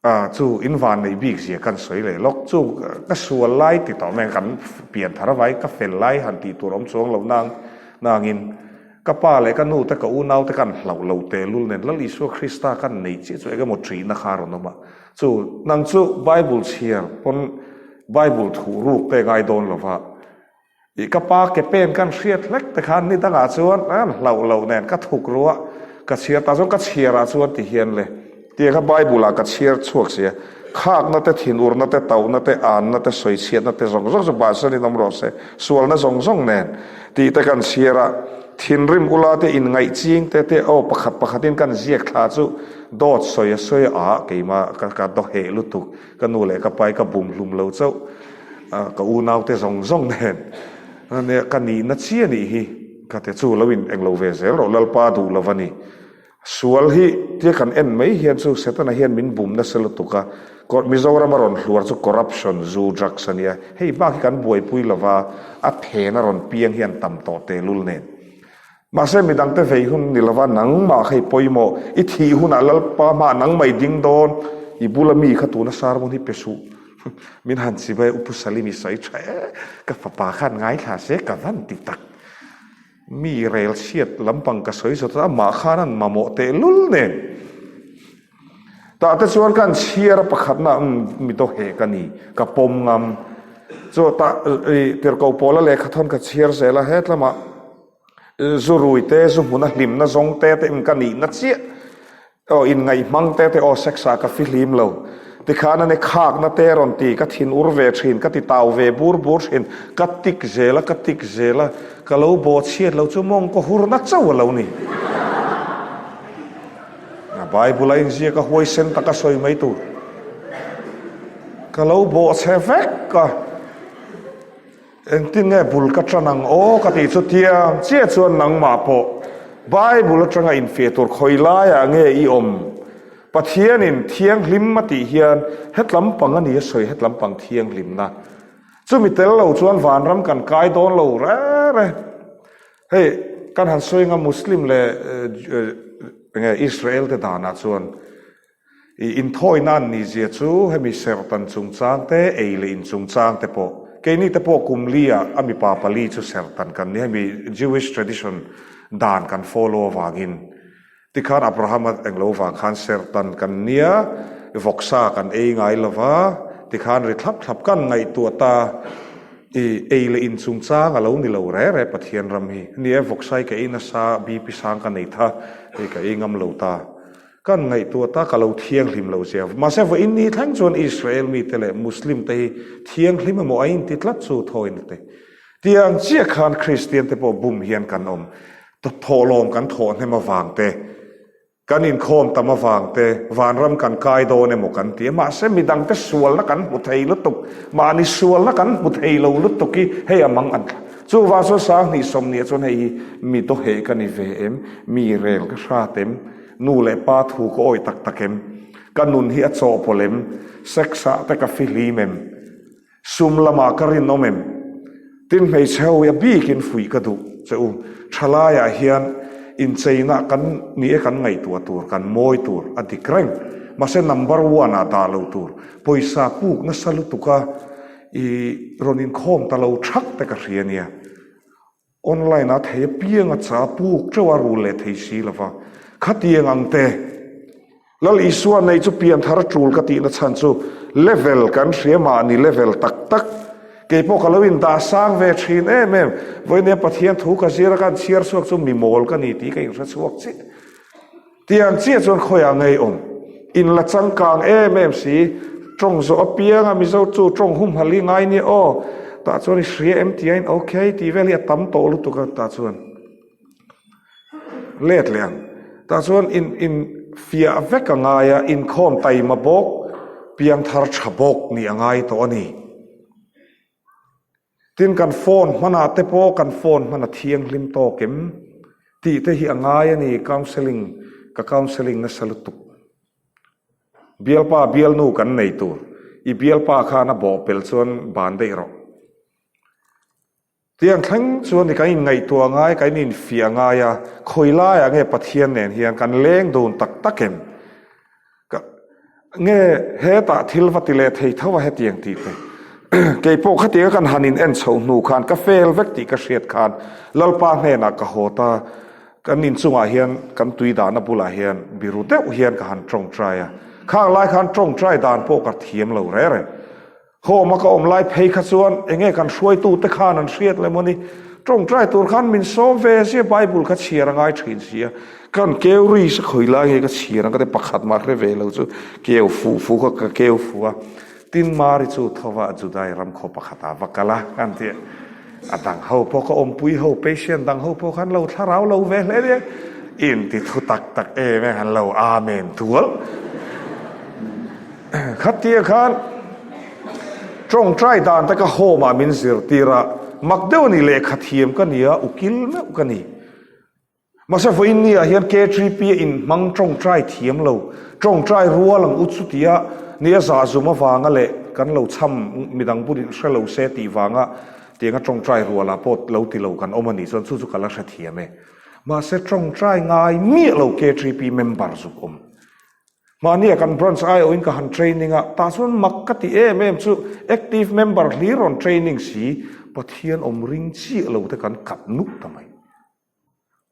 a chu in van neih bik zia kan sawi leh lawk chu ka sual lai ti tawh mai kan pian thar avai ka fel lai han tih tur awm chuang lo nang nangin Ka pa leh ka nu te, ka unau te kan hlauh lo tehlul nen Lal Isua Krista kan neih chiah chu engemaw ṭihna kha a rawn awm a. Chu, nang chu Bible chhiar pawn Bible thuh ruk te ngai dawn lo va. Ih, ka pa ke pen kan hriat hlek te khan ni dangah chuan an hlauh loh nen ka thuk ru a, ka chhiar tah chuan ka chhiarah chuan ti hian le. Tiang kha Bible ah ka chhiar chhuak si a, khakna te, thinurna te, tauhna te, anna te, sawichhiatna te zawng zawng chu bansanin awm rawh se, sualna zawng zawng nen tih te kan chhiar a, thinrim ula te, inngaih ching te te aw pakhat pakhatin kan ziak thla chu dawt sawi a sawi a, keimah ka ka dawheh lutuk, ka nu leh ka pai ka bum hlum lo chauh, ka unau te zawng zawng nen ania ka nihna chi a nih hi ka ti chu lo in englo ve zel rawh Lalpa duh lo va ni. Sual hi tia kan en mai hian chu Setana hian min bum nasa lutuk a, Mizoram a rawn hluar chu corruption, zu, drugs a nia, hei bak hi kan buaipui lova a phen a rawn piang hian tam tawh tehlul nen. Mahse midangte vei hun ni lova nangmah kha i pawimawh, i thih hunah Lalpa hmaah nangmah i ding dawn, i bula mi kha tuna sermon hi pe suh. Min han chibai Upu Salim i sawi tha e, ka fapa khan ngaithla se ka van ti tak. Mi rel chhiat lampang ka sawi zawt a, amah khan an mamawh tehlul nen. Tah te chuan kan chhiar a pakhatna umm mi daw heh ka ni, ka pawm ngam. Chu tah i tirhkoh pawla lehkha thawn ka chhiar zel a, hetlamah zu rui te, zu hmuna hlimna zawng te te ka nihna chiah aw inngaihhmang te te aw sex ah ka fihlim lo. Tikhan a ni khakna te rawn ti, ka thin ur ve thin, ka ti tau ve bur bur thin, ka tik zel a, ka tik zel a, ka lo bawh chhiat lo chu mawngkaw hurna chauh a lo ni. A Bible a inziak a huaisen taka sawi mai tur. Ka lo bawh chhe vek a, engtin nge bul ka tan ang aw ka tih chu tiang chiah chuan nangmah pawh Bible atanga infiah tur khawi laiah nge i awm? Pathianin thianghlim a tih hian hetlam pang a ni a sawi hetlam pang thianghlimna. Chumi tel lo chuan vanram kan kai dawn lo reng reng. Hei kan han sawi anga Muslim leh enge Israel te danah chuan i inthawina an nih zia chu hemi serhtan chungchang te ei leh in chungchang te pawh keini te pawh kum li ah a mipa pali chu serhtan kan ni hemi Jewish tradition dan kan follow avangin Tikhan Abrahama englo vang khan serhtan kan nia, vawksa kan ei ngai lo va, tikhan ri thlap thlap kan ngaihtuah ta, i ei leh in chungchang a lo ni lo re re Pathian ram hi. Ni e, vawksa hi ka ei nasa, BP sang ka nei tha, hei ka ei ngam lo ta. Kan ngaihtuah ta, ka lo thianghlim lo zia. Mahse vawiin ni thleng chuan Israel mite leh Muslim te hi thianghlim emaw a inti tlat chu thawin a ti. Tiang chiah khan Kristian te pawh bum hian kan awm. Thawhlawm kan thawh hnem avang te, kan inkhawm tam avang te, vanram kan kai dawn emaw kan ti a, mahse midangte sualna kan hmu thei lutuk, mahni sualna kan hmu thei lo lutuk hi hei a mang an thla. Chuvang chuan 20 sawmnia chuan hei hi mi dawheh ka ni ve em, mi rel ka hrat em, nu leh pa thu ka awih tak tak em, ka nun hi a chawhpawlh em, sex ah te ka fihlim em, Sum lamah ka rinawm em? Tin hmeichhe ho hi a bikin fuih ka duh che u. Thalaiah hian incheina kan ni e kan ngaihtuah tur, kan mawi tur a dik reng. Mahse number one ah dah lo tur. Pawisa puk nasa lutuk a i rawn inkhawm ta lo thak te ka hria nia. Online a thei apiang a cha puk teuh a rul leh thei si lova. Khatiang ang te. Lal Isua nei chu pianthar a tul ka tihna chhan chu level kan hria mahni level tak tak. Kei pawh ka lo indah sang ve thin em em. Vawinia Pathian thu ka zir a ka chhiar chhuak chu mi mawl ka ni tih ka inhre chhuak chiah. Tiang chiah chuan khawiah ngei awm. In la changkang em em si. Tawng zawh apianga Mizo chu tawng humhalh hi ngai nia aw. Tah chuan i hria em tih aiin ok tih vel hi a tam tawh lutuk a tah chuan let leh ang. Tah chuan in in fiah vek a ngai a, inkhawm taima bawk, piangthar tha bawk nih a ngai tawh a ni. Tin kan phone hmanah te pawh kan phone hman a thianghlim tawk em tih te hi a ngai a ni, counselling ka counselling nasa lutuk. Bialpa bialnu kan nei tur, i bialpa khan a bawh pel chuan ban daih rawh. Tiang thleng chuan ni kan inngaihtuah ngai, kan infiah ngai a, khawi laiah nge Pathian nen hian kan leng dun tak tak em? Ka nge hetah thil va ti leh thei tho a hetiang tih te. Keipawh khatianga kan han in en chhoh hnu khan ka fail vek tih ka hriat khan Lalpa hnenah ka haw ta, kan inchungah hian kan tui dahna bulah hian biru deuh hian ka han tawngtai a, khang lai khan tawngtai dan pawh ka thiam lo reng reng. Home a ka awm lai phei kha chuan enge kan hruaitu te khan an hriat le mawni? Tawngtai tur khan min sawm ve sia Bible kha chhiar a ngai thin sia. Kan keu ri sa khawi lai nge ka chhiar ang ka ti pakhat mah hre ve lo chu keu fuh fuh kha ka keu fuh a. Tin Mari chu thova Judai ram khaw pakhat ah va kal a kan ti a. A dang ho pawh ka awmpui ho patient dang ho pawh khan lo thlarau lo ve hle nia. In ti thu tak tak em e han lo Amen tual. Khatia khan tawngtai dan te ka home ah min zirtir a, mak deuh a ni lehkha thiam ka ni a, ukil meuh ka ni. Mahse vawiin ni ah hian KTP a inhmang tawngtai thiam lo, tawngtai rual ang u chutia ni a zahzum avanga leh kan lo chham midang bul in hre lo se tih vanga tianga tawngtai rual ah pawh lo ti lo kan awm a nih chuan chu chu ka la hrethiam e. Mahse tawngtai ngai miah lo KTP member zuk awm. Mahnia kan branch aiawhin ka han training a, tah chuan mak ka ti em em chu active member hlir rawn training si, Pathian awm ring chiah lo te kan kat nuk ta mai.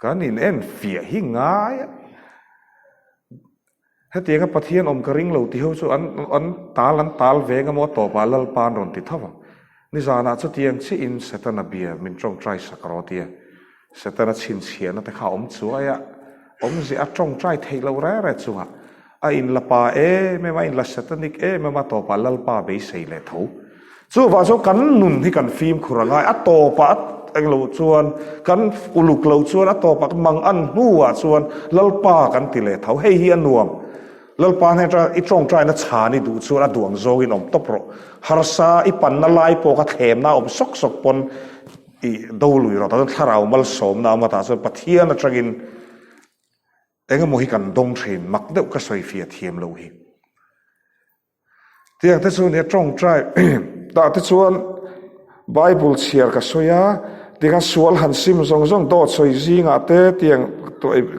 Kan in en fiah hi ngai a. Hetianga Pathian awm ka ring lo ti ho chu an an tal an tal veng a maw a tawpah Lalpa an rawn ti tho vang. Nizanah chutiang chiahin Setana bia min tawngtai sak rawh tia Setana chhinchhiahna te kha a awm chuai a, awmzia a tawngtai theih loh reng reng chungah a inla pa em em a, a inla Setanic em em a, tawpah Lalpa beisei leh tho. Chuvang chuan kan nun hi kan fimkhur a ngai, a tawpah englo chuan kan uluk lo chuan a tawpah mang an hnuah chuan Lalpa kan ti leh tho, hei hi a nuam. Lalpa hnen atanga i tawngtaina chhan i duh chuan a duang zawngin awm tawp rawh. Harsa i panna lai pawh kha thlemna a awm sawk sawk pawn i do lui rawh. Tah chuan thlarau malsawmna a awm a, tah chuan Pathian atangin engemaw hi kan dawng thin, mak deuh ka sawi fiah thiam loh hi. Tiang te chu nia tawngtai tah te chuan Bible chhiar ka sawi a, tikhan sual han sim zawng zawng dawt sawi zingah te tiang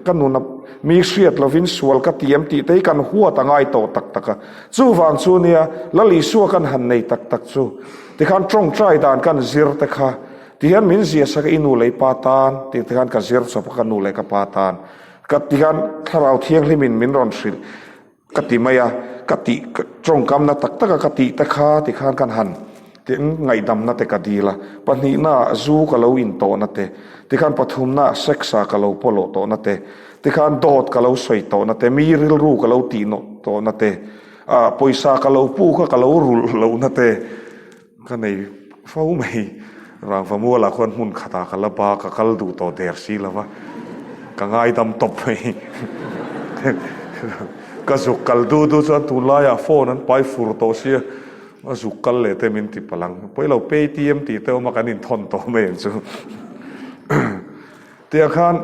ka nuna mi hriat lovin sual ka ti em tih te hi kan huat a ngai tawh tak tak a. Chuvang chu nia Lal Isua kan han nei tak tak chu tikhan tawngtai dan kan zir te kha tihian min zia sak a i nu leh i pa tan tih te khan ka zir chawp a ka nu leh ka pa tan ka tikhan Thlarau Thianghlimin min rawn hrilh. Ka ti mai a, ka tih tawngkamna tak taka ka tih te kha tikhan kan han tin ngaihdamna te ka dil a, pahnihna zu ka lo in tawhna te, tikhan pathumna sex ah ka lo pawlawh tawhna te, tikhan dawt ka lo sawi tawhna te, mi rilru ka lo tih nawh tawhna te, ah pawisa ka lo pu kha ka lo rulh lohna te, Ka nei fo mai. Rangva mualah khuan hmun khatah ka la ba, ka kal duh tawh der si lo va, ka ngaidam tawp mai. Ka zuk kal du du chuan tunlaiah phone an pai fur tawh sia, a zuk kal leh te min ti palh ang. Pawi lo paytm tih te awm a kan inthawn tawh mai ang chu. Tiang khan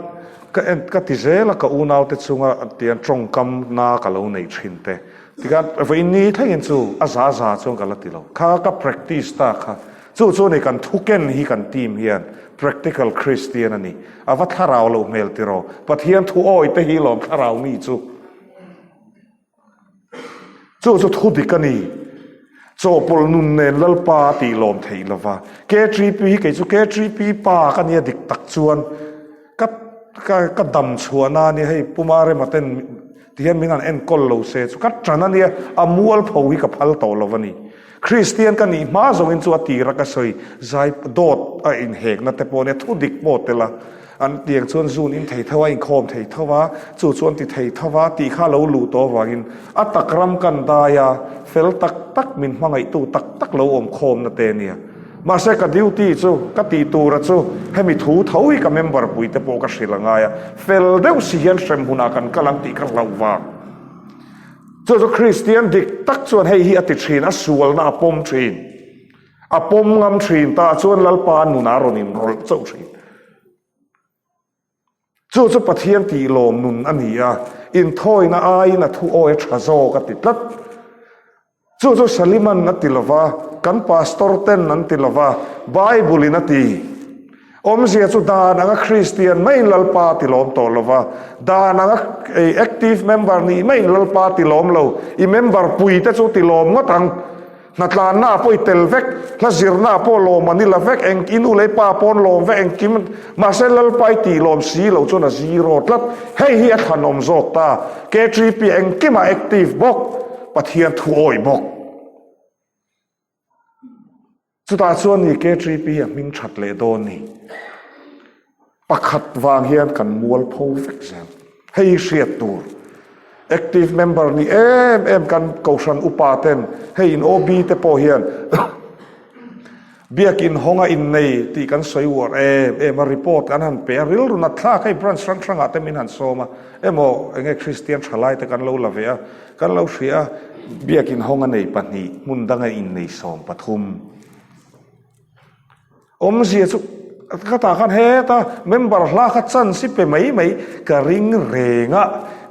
ka en ka ti zel a ka unaute chunga tiang tawngkam na ka lo neih thin te. Tikhan vawiin ni thlengin chu a za za chuan ka la ti lo. Kha ka practice ta kha. Chu chu ni kan thuken hi kan team hian practical Christian a ni. A va thlarau loh hmel tiraw. Pathian thu awi te hi lawm thlarau mi chu. Chu chu thu dik a ni. Chawhpawlh nun nen Lalpa a tih lawm theih lo va. KTP hi kei chu KTP pa ka nia dik tak chuan ka ka ka dam chhuahna a nia hei Puma Rema ten ti hian min han enkawl lo se chu ka tan a nia a mualpho hi ka phal tawh lo a ni. Kristian ka nih hma zawngin chu a tira ka sawi zai dawt a inhekna te pawh nia thu dik pawh tel a. An tiang chuan zun in thei tho a, inkhawm thei tho a, chu chuan ti thei tho a tih kha lo luh tawh avangin a tak ram kan dai a, fel tak tak min hmangaihtu tak tak lo awm khawmna te nia. Mahse ka duty chu, ka tih tura chu hemi thu tho hi ka member pui te pawh ka hrilh a ngai a, fel deuh si hian hrem hunah kan kal ang tih ka hlauh vang. Chu chu Kristian dik tak chuan hei hi a ti thin, a sualna a pawm thin. A pawm ngam thin ta chuan Lalpa nunah a rawn inrawlh chauh thin. Chu chu Pathian tih lawm nun a ni a, inthawina aiin a thu awi a tha zawk a ti tlat. Chu chu Saliman a ti lova, kan pastor ten an ti lova, Bible in a ti. Awmzia chu dan anga Kristian maiin Lalpa a ti lawm tawh lova, dan anga active member nih maiin Lalpa a ti lawm lo, i member pui te chu ti lawm ngawt ang. Hnatlanna ah pawh i tel vek, hla zirna ah pawh lawm an i la vek, eng i nu leh i pa pawn lawm vek engkim, mahse Lalpa i tih lawm si loh chuan a zero tlat. Hei hi a thlanawm zawk ta. KTP engkimah active bawk, Pathian thu awih bawk. Chutah chuan ni KTP a hming that leh dawn ni. Pakhat vang hian kan mualpho vek zel. Hei hi hriat tur. Active member ni em em kan Kohhran upa ten hei in OB te pawh hian Biakin hawnga innei tih kan sawi uar em em a, report kan han pe a, rilru nat thlak hei branch hrang hrangah te min han sawm a, emaw enge Kristian thalai te kan lo la ve a, kan lo hria a, Biakin hawnga nei pahnih hmun danga innei 13. Awmzia chu ka tah khan heta member hla kha chance i pe mai mai ka ring reng a,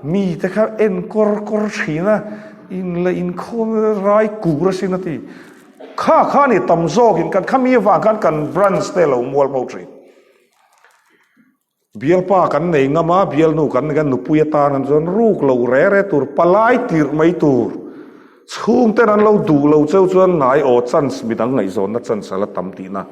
mite kha en kawr kawr thin a, in la inkhawm rai kur asin a ti. Kha kha ni tam zawkin kan khami avang khan kan branch te lo mual bo thin. Bialpa kan nei ngam a, bialnu kan nei a, nupui atan an chuan ruk lo re re tur, palai tirh mai tur. Chhungten an lo duh lo cheu chuan ngai aw chance midang ngaihzawnna chance a la tam tihna.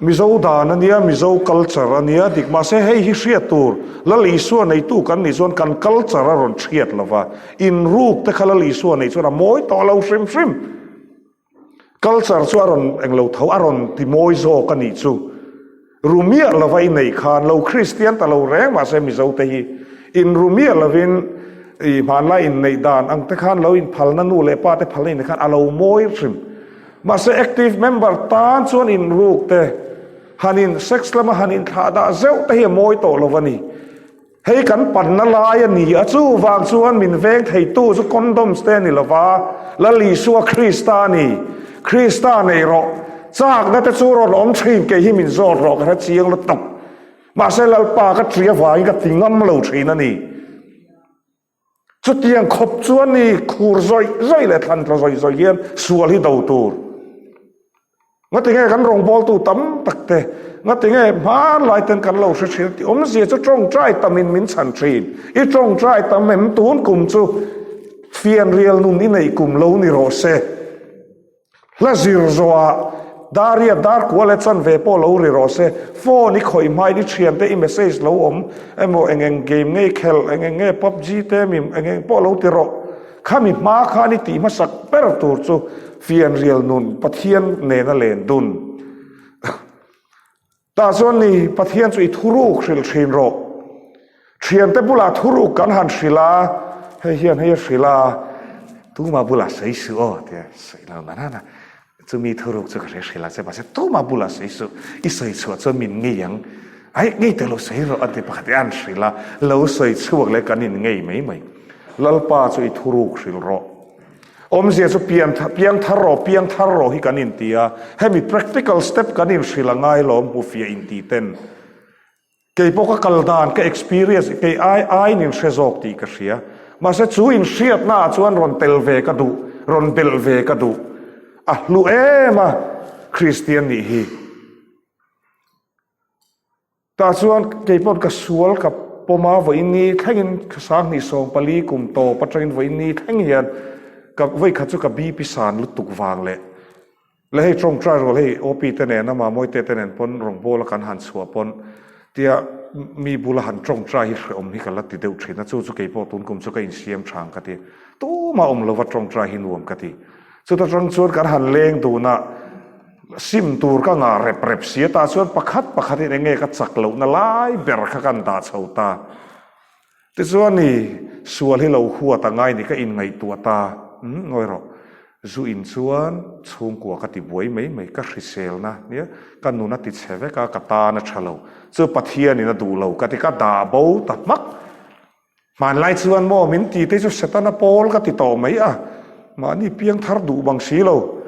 Mizo dan a nia, Mizo culture a nia, dik mahse hei hi hriat tur, Lal Isua neitu kan nih chuan kan culture a rawn hriat lo va, inruk te kha Lal Isua neih chuan a mawi tawh lo hrim hrim. Culture chu a rawn englo tho, a rawn ti mawi zawk a nih chu. Ru miah lova i neih khan lo Kristian ta lo reng mahse Mizo te hi in ru miah lovin i hmanlai inneih dan ang te khan lo inphalna nu leh pa te phalna inneih khan a lo mawi hrim. Mahse active member tan chuan inruk te han in sex lama han inthlah dah zeuh te hi a mawi tawh lo a ni. Hei kan panna lai a ni a, chuvang chuan min veng theitu chu condoms te a ni lova, Lal Isua Krista a ni. Krista nei rawh. Chakna te chu rawn awm thin, kei hi min zawt rawh ka hre chiang lutuk. Mahse Lalpa ka ṭi avangin ka ti ngam lo thin a ni. Chutiang khawp chuan ni khur zawih zawih leh thlan tla zawih zawih hian sual hi do tur. Ngatinge kan rawngbawltu tam tak te, ngatinge hmanlai ten kan lo hre thin tih awmzia chu tawngtai tamin min chhan thin. I tawngtai tam em tun kum chu fianrial nun i neih kum lo ni rawh se. Hla zir zawhah Daria dar kual leh chanve pawh lo ri rawh se, phone i khawih hmain i thiante i message lo awm emaw eng eng game nge i khelh, eng eng nge pubg te mi eng eng pawh lo ti rawh. Khami hma khan i tih hmasak ber tur chu fianrial nun Pathian nena len dun. Tah chuan ni, Pathian chu i thuruk hrilh thin rawh. Thiante bulah thuruk kan han hrilh a, hei hian hei a hrilh a, tuma bulah sawi suh aw tia sawi lo na na, chumi thuruk chu ka hre hrilh a che, mahse tuma bulah sawi suh, i sawi chhuah chuan min ngei ang, aih ngei teh lo sawi rawh a ti pakhat hi an hrilh a, lo sawi chhuak leh kan in ngei mai mai. Lalpa chu i thuruk hrilh rawh. Awmzia chu pian piang thar rawh, piang thar rawh hi kan inti a, hemi practical step kan inhrilh a ngai lawm hmufiah inti ten. Kei pawh ka kal dan, ka experience, kei ai aiin inhre zawk tih ka hria. Mahse chu inhriatna ah chuan rawn tel ve ka duh, rawn belh ve ka duh. A hlu em a Kristian nih hi. Tah chuan kei pawh ka sual ka pawm a, vawiin ni thlengin 2024 kum tawp atangin vawiin ni thleng hian ka vawikhat chu ka BP san lutuk vang leh leh hei tawngtai rual hei OP te nen a Mamawite te nen pawn rawngbawla kan han chhuah pawn tia mi bula han tawngtai hi hrehawm hi ka la ti deuh thin a, chu chu kei pawh tun kum chu ka insiam thang ka ti, tumah awm lova tawngtai hi nuam ka ti. Chuta tang chuan kan han leng dun a. Sim tur ka ngah rep rep si a, tah chuan pakhat pakhatin eng nge ka chak lohna lai ber kha kan dah chho ta. Tichuan i sual hi lo huat a ngai ni ka inngaihtuah ta, umm ngawi rawh, zu in chuan chhungkua ka ti buai mai mai, ka hriselna nia ka nun a ti chhe vek a, ka tan a tha lo, chu Pathianin a duh lo ka ti ka dah bo ta hmak. Hmanlai chuan maw min ti te chu Setana pawl ka ti tawh mai a, mahni piang thar duh bang si lo.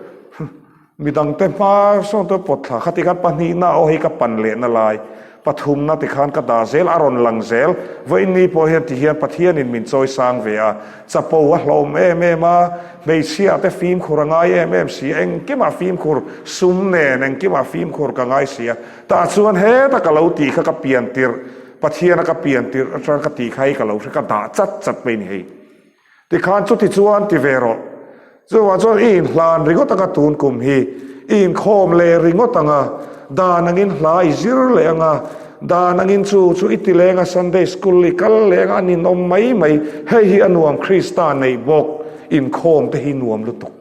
Midangte hma sawn te pawt thla kha tikhan pahnihna aw hei ka pan lehna lai, pathumna tikhan ka dah zel a rawn lang zel. Vawiinni pawh hian tihian Pathianin min chawi sang ve a, chapo a hlawm em em a, hmeichhia te fimkhur a ngai em em si a, engkimah fimkhur sum nen engkimah fimkhur ka ngai si a, tah chuan heta ka lo tih kha ka pian tirh Pathiana ka pian tirh atang ka tih kha hei ka lo hre ka dah chat chat mai ni hei. Tikhan chuti chuan ti ve rawh. Chuvang chuan i inhlan ringawt anga tun kum hi i inkhawm leh ringawt anga dan angin hla i zir leh anga dan angin chu chu i ti leng a Sunday school i kal leh anga a ninawm mai mai hei hi a nuam Krista neih bawk inkhawm te hi nuam lutuk.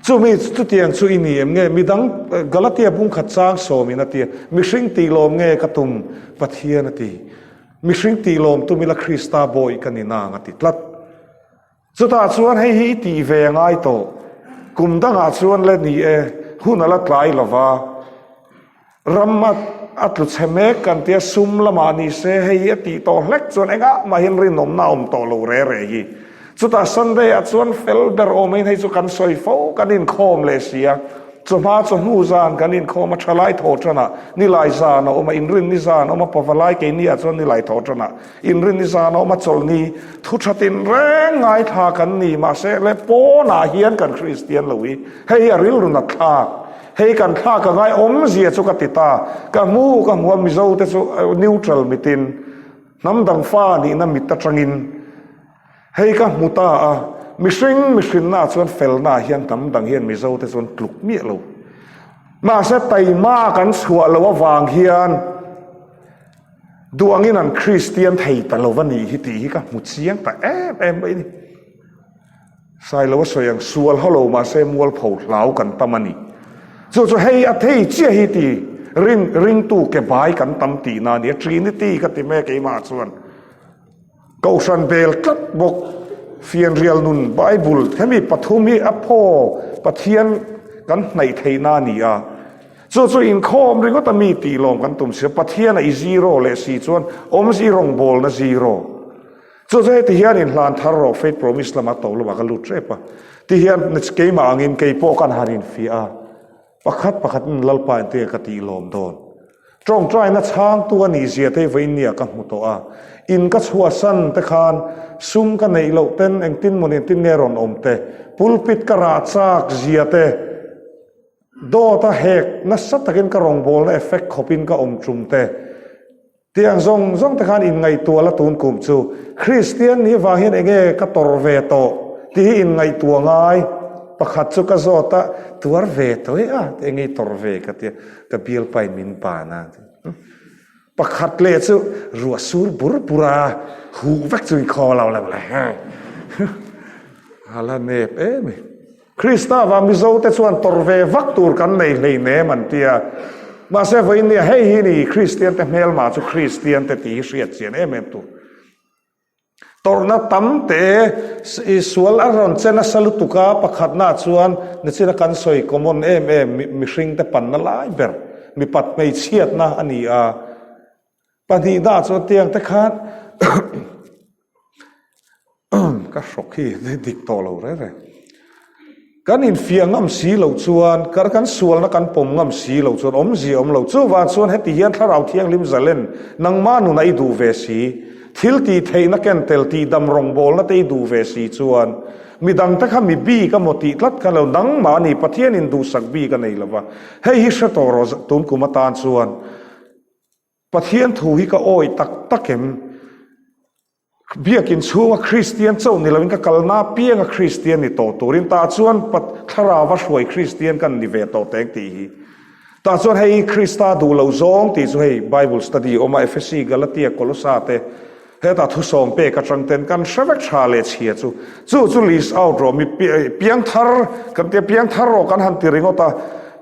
Chumi chutiang chu i ni em nge? Midang Galatia bungkhat chang sawmin a ti a, mihring tih lawm nge ka tum? Pathian a ti. Mihring tih lawm tum ila Krista bawi ka ni nang a ti tlat. Chutah chuan hei hi i tih ve a ngai tawh. Kum dangah chuan le ni e, hun a la tlai lova. Ram a a tlu chhe mek kan tia sum lamah ni se hei hi a tih tawh hlek chuan engah mah hian rinawmna a awm tawh lo re re hi. Chutah Sunday ah chuan fel ber awmin hei chu kan sawi fo kan inkhawm leh si a. Chawhma chawhnu zan kan inkhawm a, thalai thaw tanah nilai zan a awm a, inrinni zan a awm a, pavalai keini ah chuan nilai thaw tanah inrinni zan a awm a, chawlhni thu tha tinreng ngaithla kan ni. Mahse le pawnah hian kan Kristian lo hi hei hi a rilru nat thlak. Hei kan thlak a ngai awmzia chu ka ti ta. Ka hmu ka hmu a Mizo te chu neutral mitin hnam dang fa nihna mit atangin Hei ka hmu ta a, mihring mihrinna ah chuan felna ah hian hnam dang hian Mizo te chuan tluk miah lo. Mahse taima kan chhuah loh avang hian duangin an Kristian thei ta lo a nih hi tih hi ka hmu chiang ta em em mai a ni. Sailo a sawi ang, sual haw lo mahse mualpho hlau kan tam a ni. Chu chu hei a thei chiah hi ti rin ringtu ke bai kan tam tihna a ni a, Trinity ka ti mek keimah chuan. Kohhran bel tlat bawk. Fianrial nun Bible hemi pathum hi a phaw Pathian kan hnaih theihna a ni a. Chu chu inkhawm ringawt a mi tih lawm kan tum si a, Pathian a i zero leh si chuan awmzi rawngbawlna zero. Chu chu heti hian inhlan thar rawh Faith Promise lama to lamah ka lut tep a. Tihian keimah angin keipawh kan han infiah a. Pakhat pakhatin Lalpa in te ka tih lawm dawn. Tawngtaina chhangtu a nih zia te vawiin nia ka hmu tawh a. In ka chhuahsan te khan sum ka neih loh ten engtin maw ni engtin nge rawn awm te, pulpit ka rah chak zia te, dawt a hek nasa takin ka rawngbawlna effect khawpin ka awm tum te, Tiang zawng zawng te khan inngaihtuah la tun kum chu Kristian nih vang hian enge ka tawrh ve tawh tih hi inngaihtuah ngai. Pakhat chu ka zawt a, tuar ve tawh e a, enge i tawrh ve ka tia, ka bialpain min ban a ti. Pakhat leh chu ruah sur bur bur a, huh vek chu i khaw lo lo le. A la nep em e. Krista vang Mizo te chuan tawrh ve vak tur kan nei hleinem an ti a. Mahse vawiin nia hei hi ni Kristian te hmelma chu Kristian te tih hi hriat chian em em tur. Tawrhna tam te i sual a rawn che nasa lutuk a, pakhatna chuan nichina kan sawi common em em mihring te panna lai ber mipat hmeichhiatna a ni a. Pahnihna chuan tiang te khan ka hrawk hi dik tawh lo reng reng. Kan infiah ngam si loh chuan, kar kan sualna kan pawm ngam si loh chuan awmzia awm lo. Chuvang chuan heti hian Thlarau Thianghlim zalen nangmah nunah i duh ve si, thil tih theihna ken tel tih dam rawngbawlna te i duh ve si chuan midangte kha mi bik a maw tih tlat kha lo nangmah a ni Pathianin duhsak bik a nei lova. Hei hi hre tawh rawh tun kum atan chuan. Pathian thu hi ka awih tak tak em? Biakin chhunga Kristian chauh ni loin ka kalna apianga Kristian ni tawh turin tah chuan Thlarauva hruai Kristian kan ni ve tawh teng tih hi. Tah chuan hei Krista duh loh zawng tih chu hei Bible study awm a Ephesi, Galatia, Kolosa te hetah thusawm pek atang ten kan hre vek tha leh chhia chu. Chu chu list out rawh mi piangthar kan tia piangthar rawh kan han ti ringawt a.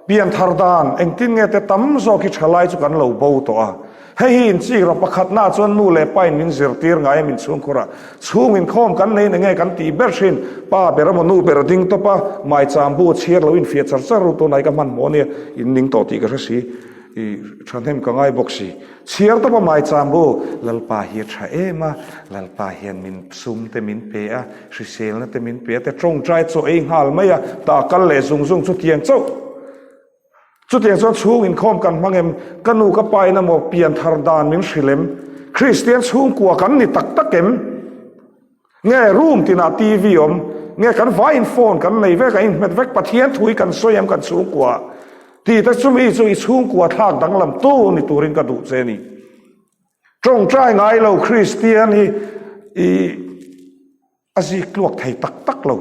Pianthar dan engtin nge te tam zawk hi thalai chu kan lo bo tawh a. Hei hi inchik rawh pakhatnaah chuan nu leh pa in min zirtir ngai a min chhungkhur a. Chhung inkhawm kan nei enge kan tih ber thin. Pa ber emaw nu ber a ding tawp a, maicham bu a chhiar lo infiah char char ru tunah hi ka hmanhmawh ania in ning tawh tih ka hre si. I thahnem ka ngai bawk si. Chhiar tawp a maicham bu, Lalpa hi a tha em a, Lalpa hian min sum te min pe a, hriselna te min pe a te tawngtai chaw ei nghal mai a, tah kal leh zung zung chutiang chauh. Chutiang chuan chhung inkhawm kan hmang em, ka nu ka pa in emaw pianthar dan min hrilh em, Kristian chhungkua kan ni tak tak em? Nge room tinah TV awm, nge kan vaiin phone kan nei vek a inhmet vek, Pathian thu hi kan sawi em kan chhungkua tih te chumi chu i chhungkua thlak danglam tu ni turin ka duh che ni. Tawngtai ngai lo Kristian hi i a zik tluak thei tak tak lo,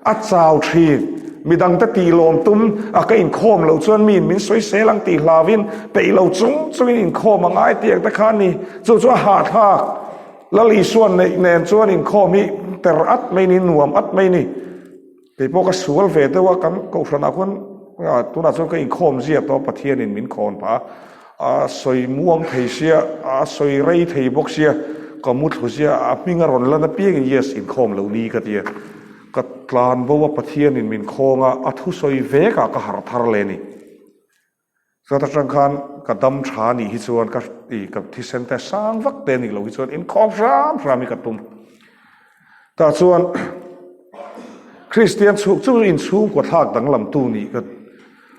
a chau thin, midangte tih lawm tum a ka inkhawm loh chuan miin min sawisel ang tih hlauin peih lo chung chungin inkhawm a ngai tih ang te kha a ni, chu chu a hahthlak. Lal Isuan neih nen chuan inkhawm hi ter at mai ni, nuam at mai ni. Kei pawh ka sual ve deuh a, kan kohhranah khuan tunah chuan ka inkhawm zia tawh a, Pathianin min khawn phah a, a sawi muang thei sia, a sawi rei thei bawk sia, ka mu thlu sia, a hming a rawn lan apiangin yes inkhawm lo ni ka ti a. Ka tlan bo a, Pathianin min khawng a, a thusawi vekah ka harh thar leh a ni. Chuan atang khan ka dam tha nih hi chuan ka i ka thisen te sang vak te nih loh hi chuan inkhawm hram hram hi ka tum. Tah chuan Kristian chhung chu inchhungkua thlak danglam tu nih ka.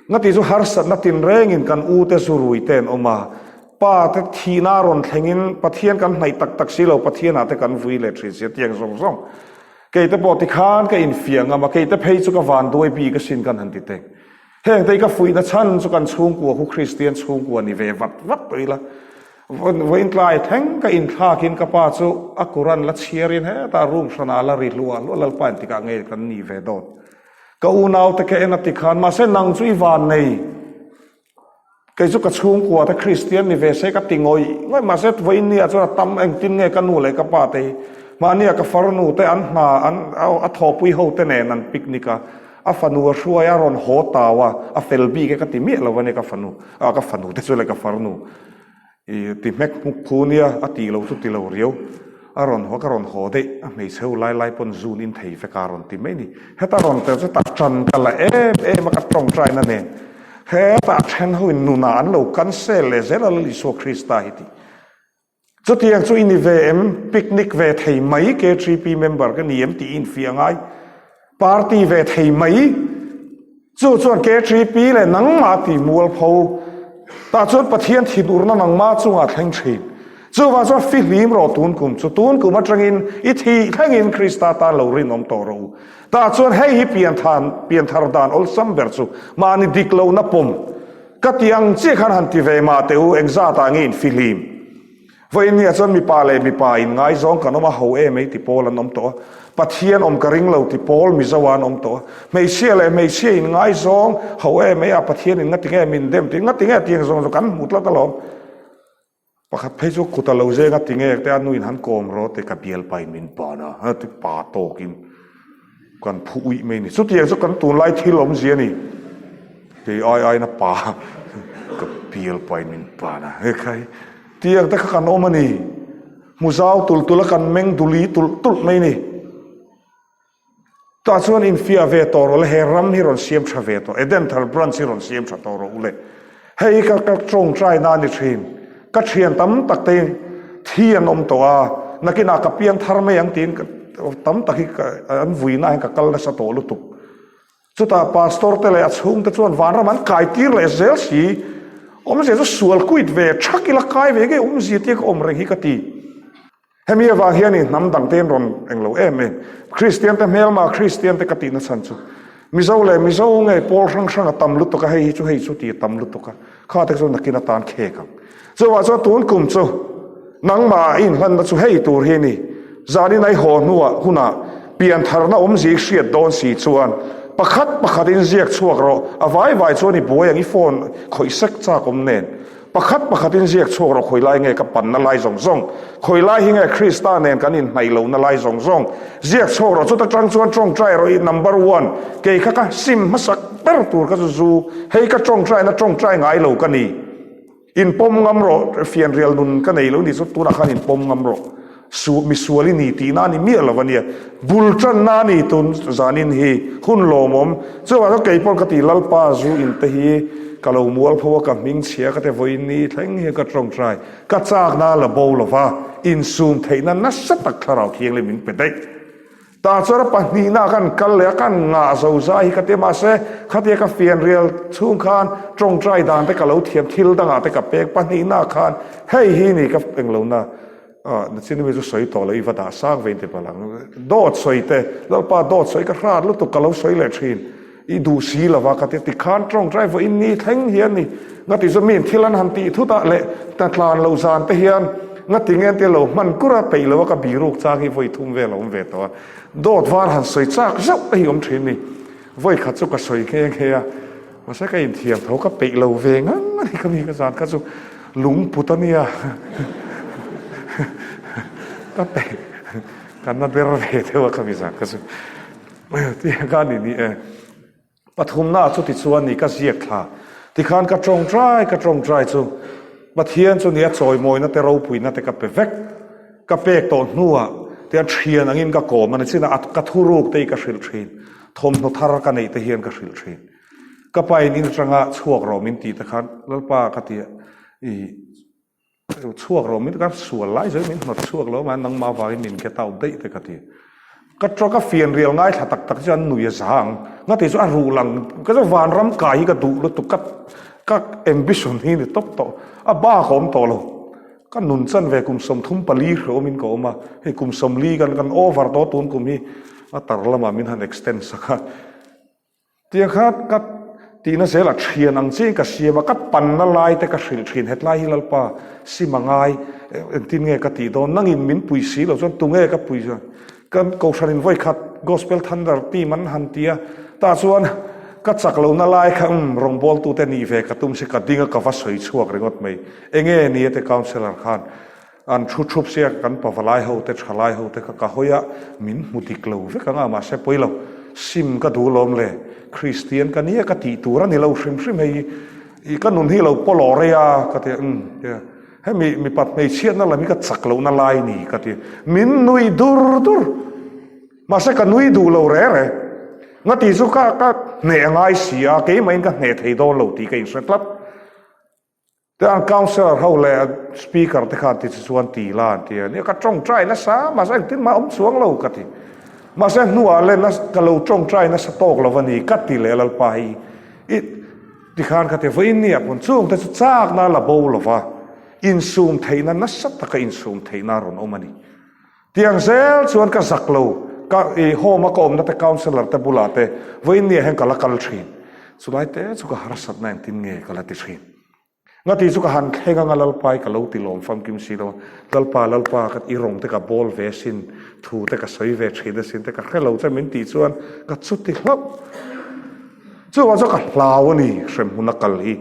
Ngati chu harsatna tinrengin kan u te zu rui te an awm a, pa te thihna a rawn thlengin Pathian kan hnaih tak tak si lo, Pathianah te kan vui leh thin si a tiang zawng zawng. Kei te pawh tikhan ka infiah ngam a, kei te phei chu ka vanduai bik asin kan han ti teng. Heng te hi ka fuihna chhan chu kan chhungkua khu Kristian chhungkua ni ve vat vat tawh ila. Vawiin tlai thleng ka inthlakin ka pa chu a Quran la chhiarin hetah room hranah la ri hluah hluah Lalpa intikah nge kan nih ve dawn. Ka unaute ka en a ti khan mahse nang chu i van nei. Kei chu ka chhungkua te Kristian ni ve se ka ti ngawih ngawih mahse vawiin ni ah chuan a tam engtin nge ka nu leh ka pa te hi mahni ah ka farnu te an hna an a thawhpui ho te nen an picnic a a fanu a hruai a rawn haw tau a a fel bik e ka ti miah lo a nia ka fanu ah ka fanu te chu leh ka farnu I ti hmek hmuk khu nia, a tih lo chu ti lo riau. A rawn haw, ka rawn haw daih, a hmeichhe ho lai lai pawn zun in thei vek a rawn ti mai ni. Heta rawn tel chu tah ṭan ka la em em a, ka tawngtaina nen. Hetah ṭhen ho in nunah an lo cancel leh zel a Lal Isua Krista hi tih. Chutiang chu i ni ve em? Picnic ve thei mai KTP member ka ni em tih i infiah ngai. Party ve thei mai. Chu chuan KTP leh nangmah tih mualpho tah chuan Pathian thinurna nangmah chungah thleng thin. Chuvang chuan fihlim rawh tun kum chu tun kum atangin i thih thlengin Krista tan lo rinawm tawh rawh u. Tah chuan hei hi pianthan pianthar dan awlsam ber chu mahni dik lohna pawm ka ti ang chiah khan han ti ve mah teh u engzatah nge in fihlim. Vawiin nia chuan mipa leh mipa in ngaizawng kan awm a, ho em ei ti pawl an awm tawh a, Pathian awm ka ring lo ti pawl Mizo ah an awm tawh a, hmeichhia leh hmeichhia in ngaizawng ho em ei a, Pathian in ngati nge min dem tih ngati nge tiang zawng zawng kan hmu tlat alawm. Pakhat phei chu kut a lo zeng a ti nge te a nu in han kawm rawh ti ka bialpa in min ban a, ti pa tawk in. Kan phu uih mai a ni. Chutiang chu kan tunlai thil awmzia a ni. Kei ai aiin a pa ka bial pain min pan a. He khai tiang te kha kan awm a ni. Hmu zau tulh tulh a kan meng duli tulh tulh mai a ni. Tah chuan infiah ve tawh rawh le, he ram hi rawn siam tha ve tawh, Edenthar branch hi rawn siam tha tawh rawh u le. Hei ka ka tawngtai na a ni thin. Ka thian tam tak te thi an awm tawh a, nakinah ka piang thar mai ang tiin tam tak hi an vui na hian ka kal nasa tawh lutuk. Chutah pastor te leh a chhung te chuan vanram an kai tir leh zel si. Awmzia chu sual kuit ve thak ila kai ve ngei awmzia tia ka awm reng hi ka ti. Hemi avang hian i hnam dang te in rawn eng lo em em. Kristian te hmelma Kristian te ka tihna chhan chu Mizo leh Mizo nge pawl hrang hrang a tam lutuk a, hei hi chu hei chu tih a tam lutuk a, kha te chu nakin atan khek ang. Chuvah chuan tun kum chu nangmah i inhlanna chu hei tur hi a ni. Zanin a i haw hnuah hunah piantharna awmzia i hriat dawn si chuan pakhat pakhat in ziak chhuak rawh, a vai vai chuan i buai ang i phone khawih sek chak awm nen. Pakhat pakhatin ziak chhuak rawh khawi lai nge ka panna lai zawng zawng, khawi lai hi nge Krista nen kan inhnaih lohna lai zawng zawng, ziak chhuak rawh chuta tang chuan tawngtai rawh i number one, kei kha ka sim hmasak ber tur kha chu zu, hei ka tawngtaina tawngtai ngai lo ka ni, inpawm ngam rawh fianrial nun ka nei lo ni chu tunah khan inpawm ngam rawh. Su, misual i ni tihna a ni miah lo a nia. Bul tanna a ni tun zanin hi hun lawmawm. Chuvang chuan kei pawh ka ti Lalpa zu in te hi ka lo mual pho a, ka hming chhia ka ti vawiin ni thleng hian ka tawngtai. Ka chakna a la bo lo va, insum theihna nasa tak thlarau thianghlim min pe daih. Tah chuan a pahnihna kan kal leh a, kan ngah zo zai hi ka ti a, mahse khatia ka fianrial chhung khan tawngtai dan te ka lo thiam thil dangah te ka pek pahnihna khan hei hi ni ka englo na nachin mi chu sawi tawh lo i va dah sang ve in ti palh ang dawt sawi te Lalpa dawt sawi ka hrat lutuk ka lo sawi leh thin i duh si lova ka ti tikhan tawngtai vawiin ni thleng hian ni ngati chu miin thil an han tih thut ah leh hna tlan lo zan te hian ngati nge an tia lo hman kur a peih lo a ka biruk chang hi vawi thum vel a awm ve tawh a dawt var han sawi chak zauh te hi awm thin ni vawi khat chu ka sawi nghe nghe a mahse ka inthiam tho ka peih lo ve ngang a ni ka mi ka zan kha chu lungput a nia ka peih ka na ber ve deuh a ka mi zan kha chu. Tiang kha ni ni e. Pathumna chu tichuan ni ka ziak thla. Tikhan ka tawngtai ka tawngtai chu Pathian chu ni a chawimawina te ropuina te ka pe vek. Ka pek tawh hnuah tiang thian angin ka kawm a ni chin a ka thuruk te hi ka hrilh thin. Thawmhnaw thar ka neih te hian ka hrilh thin. Ka pa in in atanga chhuak rawh min tih te khan Lalpa ka ti a i Chhuak rawh min ka sual lai zawin min hnawt chhuak lo mahse nangmah vangin min get out daih te ka ti. Ka truck a fianrial ngaithla tak tak chu an nui a za ang. Ngati chu a ruh lang ka chu vanram kai hi ka duh lutuk ka ka ambition hi ni tawp tawh a bak a awm tawh lo. Ka nun chan ve kum 34 hreh awmin ka awm a, hei kum 40 kan kan over tawh tun kum hi a tar lamah min han extend sak a. Tiang kha ka tihna zelah thian ang chiin ka siam a, ka panna lai te ka hrilh thin, hetlai hi Lalpa sim a ngai, engtin nge ka tih dawn, nangin min pui si lo chuan tunge ka pui chuan, kan Kohhranin vawi khat Gospel Thunder team an han ti a, tah chuan ka chak lohna lai kha umm rawngbawltute nih ve ka tum si, ka ding a ka va sawi chhuak ringawt mai, enge ni ate councellor khan An thu thup sia kan pavalai ho te thalai ho te kha ka hawi a, min hmu dik lo vek ang a, mahse pawi lo, sim ka duh lawm le, Kristian ka nia ka tih tur a ni lo hrim hrim hei i ka nun hi lo pawlawh rei a ka ti a, umm tia hemi mipat hmeichhiatna lam hi ka chak lohna lai ni ka ti, min nui dur dur, mahse ka nui duh lo re re, ngati chu ka ka hneh a ngai si a, keimah in ka hneh thei dawn lo tih ka inhre tlat. Tichuan councillor ho leh speaker te khan ti chu chuan ti la an ti a, nia ka tawngtai nasa mahse engtin mah awm chuang lo ka ti. Mahse hnuah leh ka lo tawngtai nasa tawk lo a ni ka ti leh Lalpa hi i tikhan ka ti vawiin nia pawn chung te chu chakna la bo lova insum theihna nasa taka insum theihna a rawn awm a ni. Tiang zel chuan ka zak lo, ka i home a ka awmna te councillor te bulah te vawiin nia hian ka la kal thin. Chulai te chu ka harsatna engtin nge ka la ti thin. Ngati chu ka han thleng anga Lalpa i ka lo ti lawm famkim si lo a, Lalpa Lalpa ka i rawng te ka bawl ve asin, thu te ka sawi ve thin asin te ka hre lo che min tih chuan ka chuti hlauh. Chuvang chuan ka hlau a ni hremhmun a kal hi.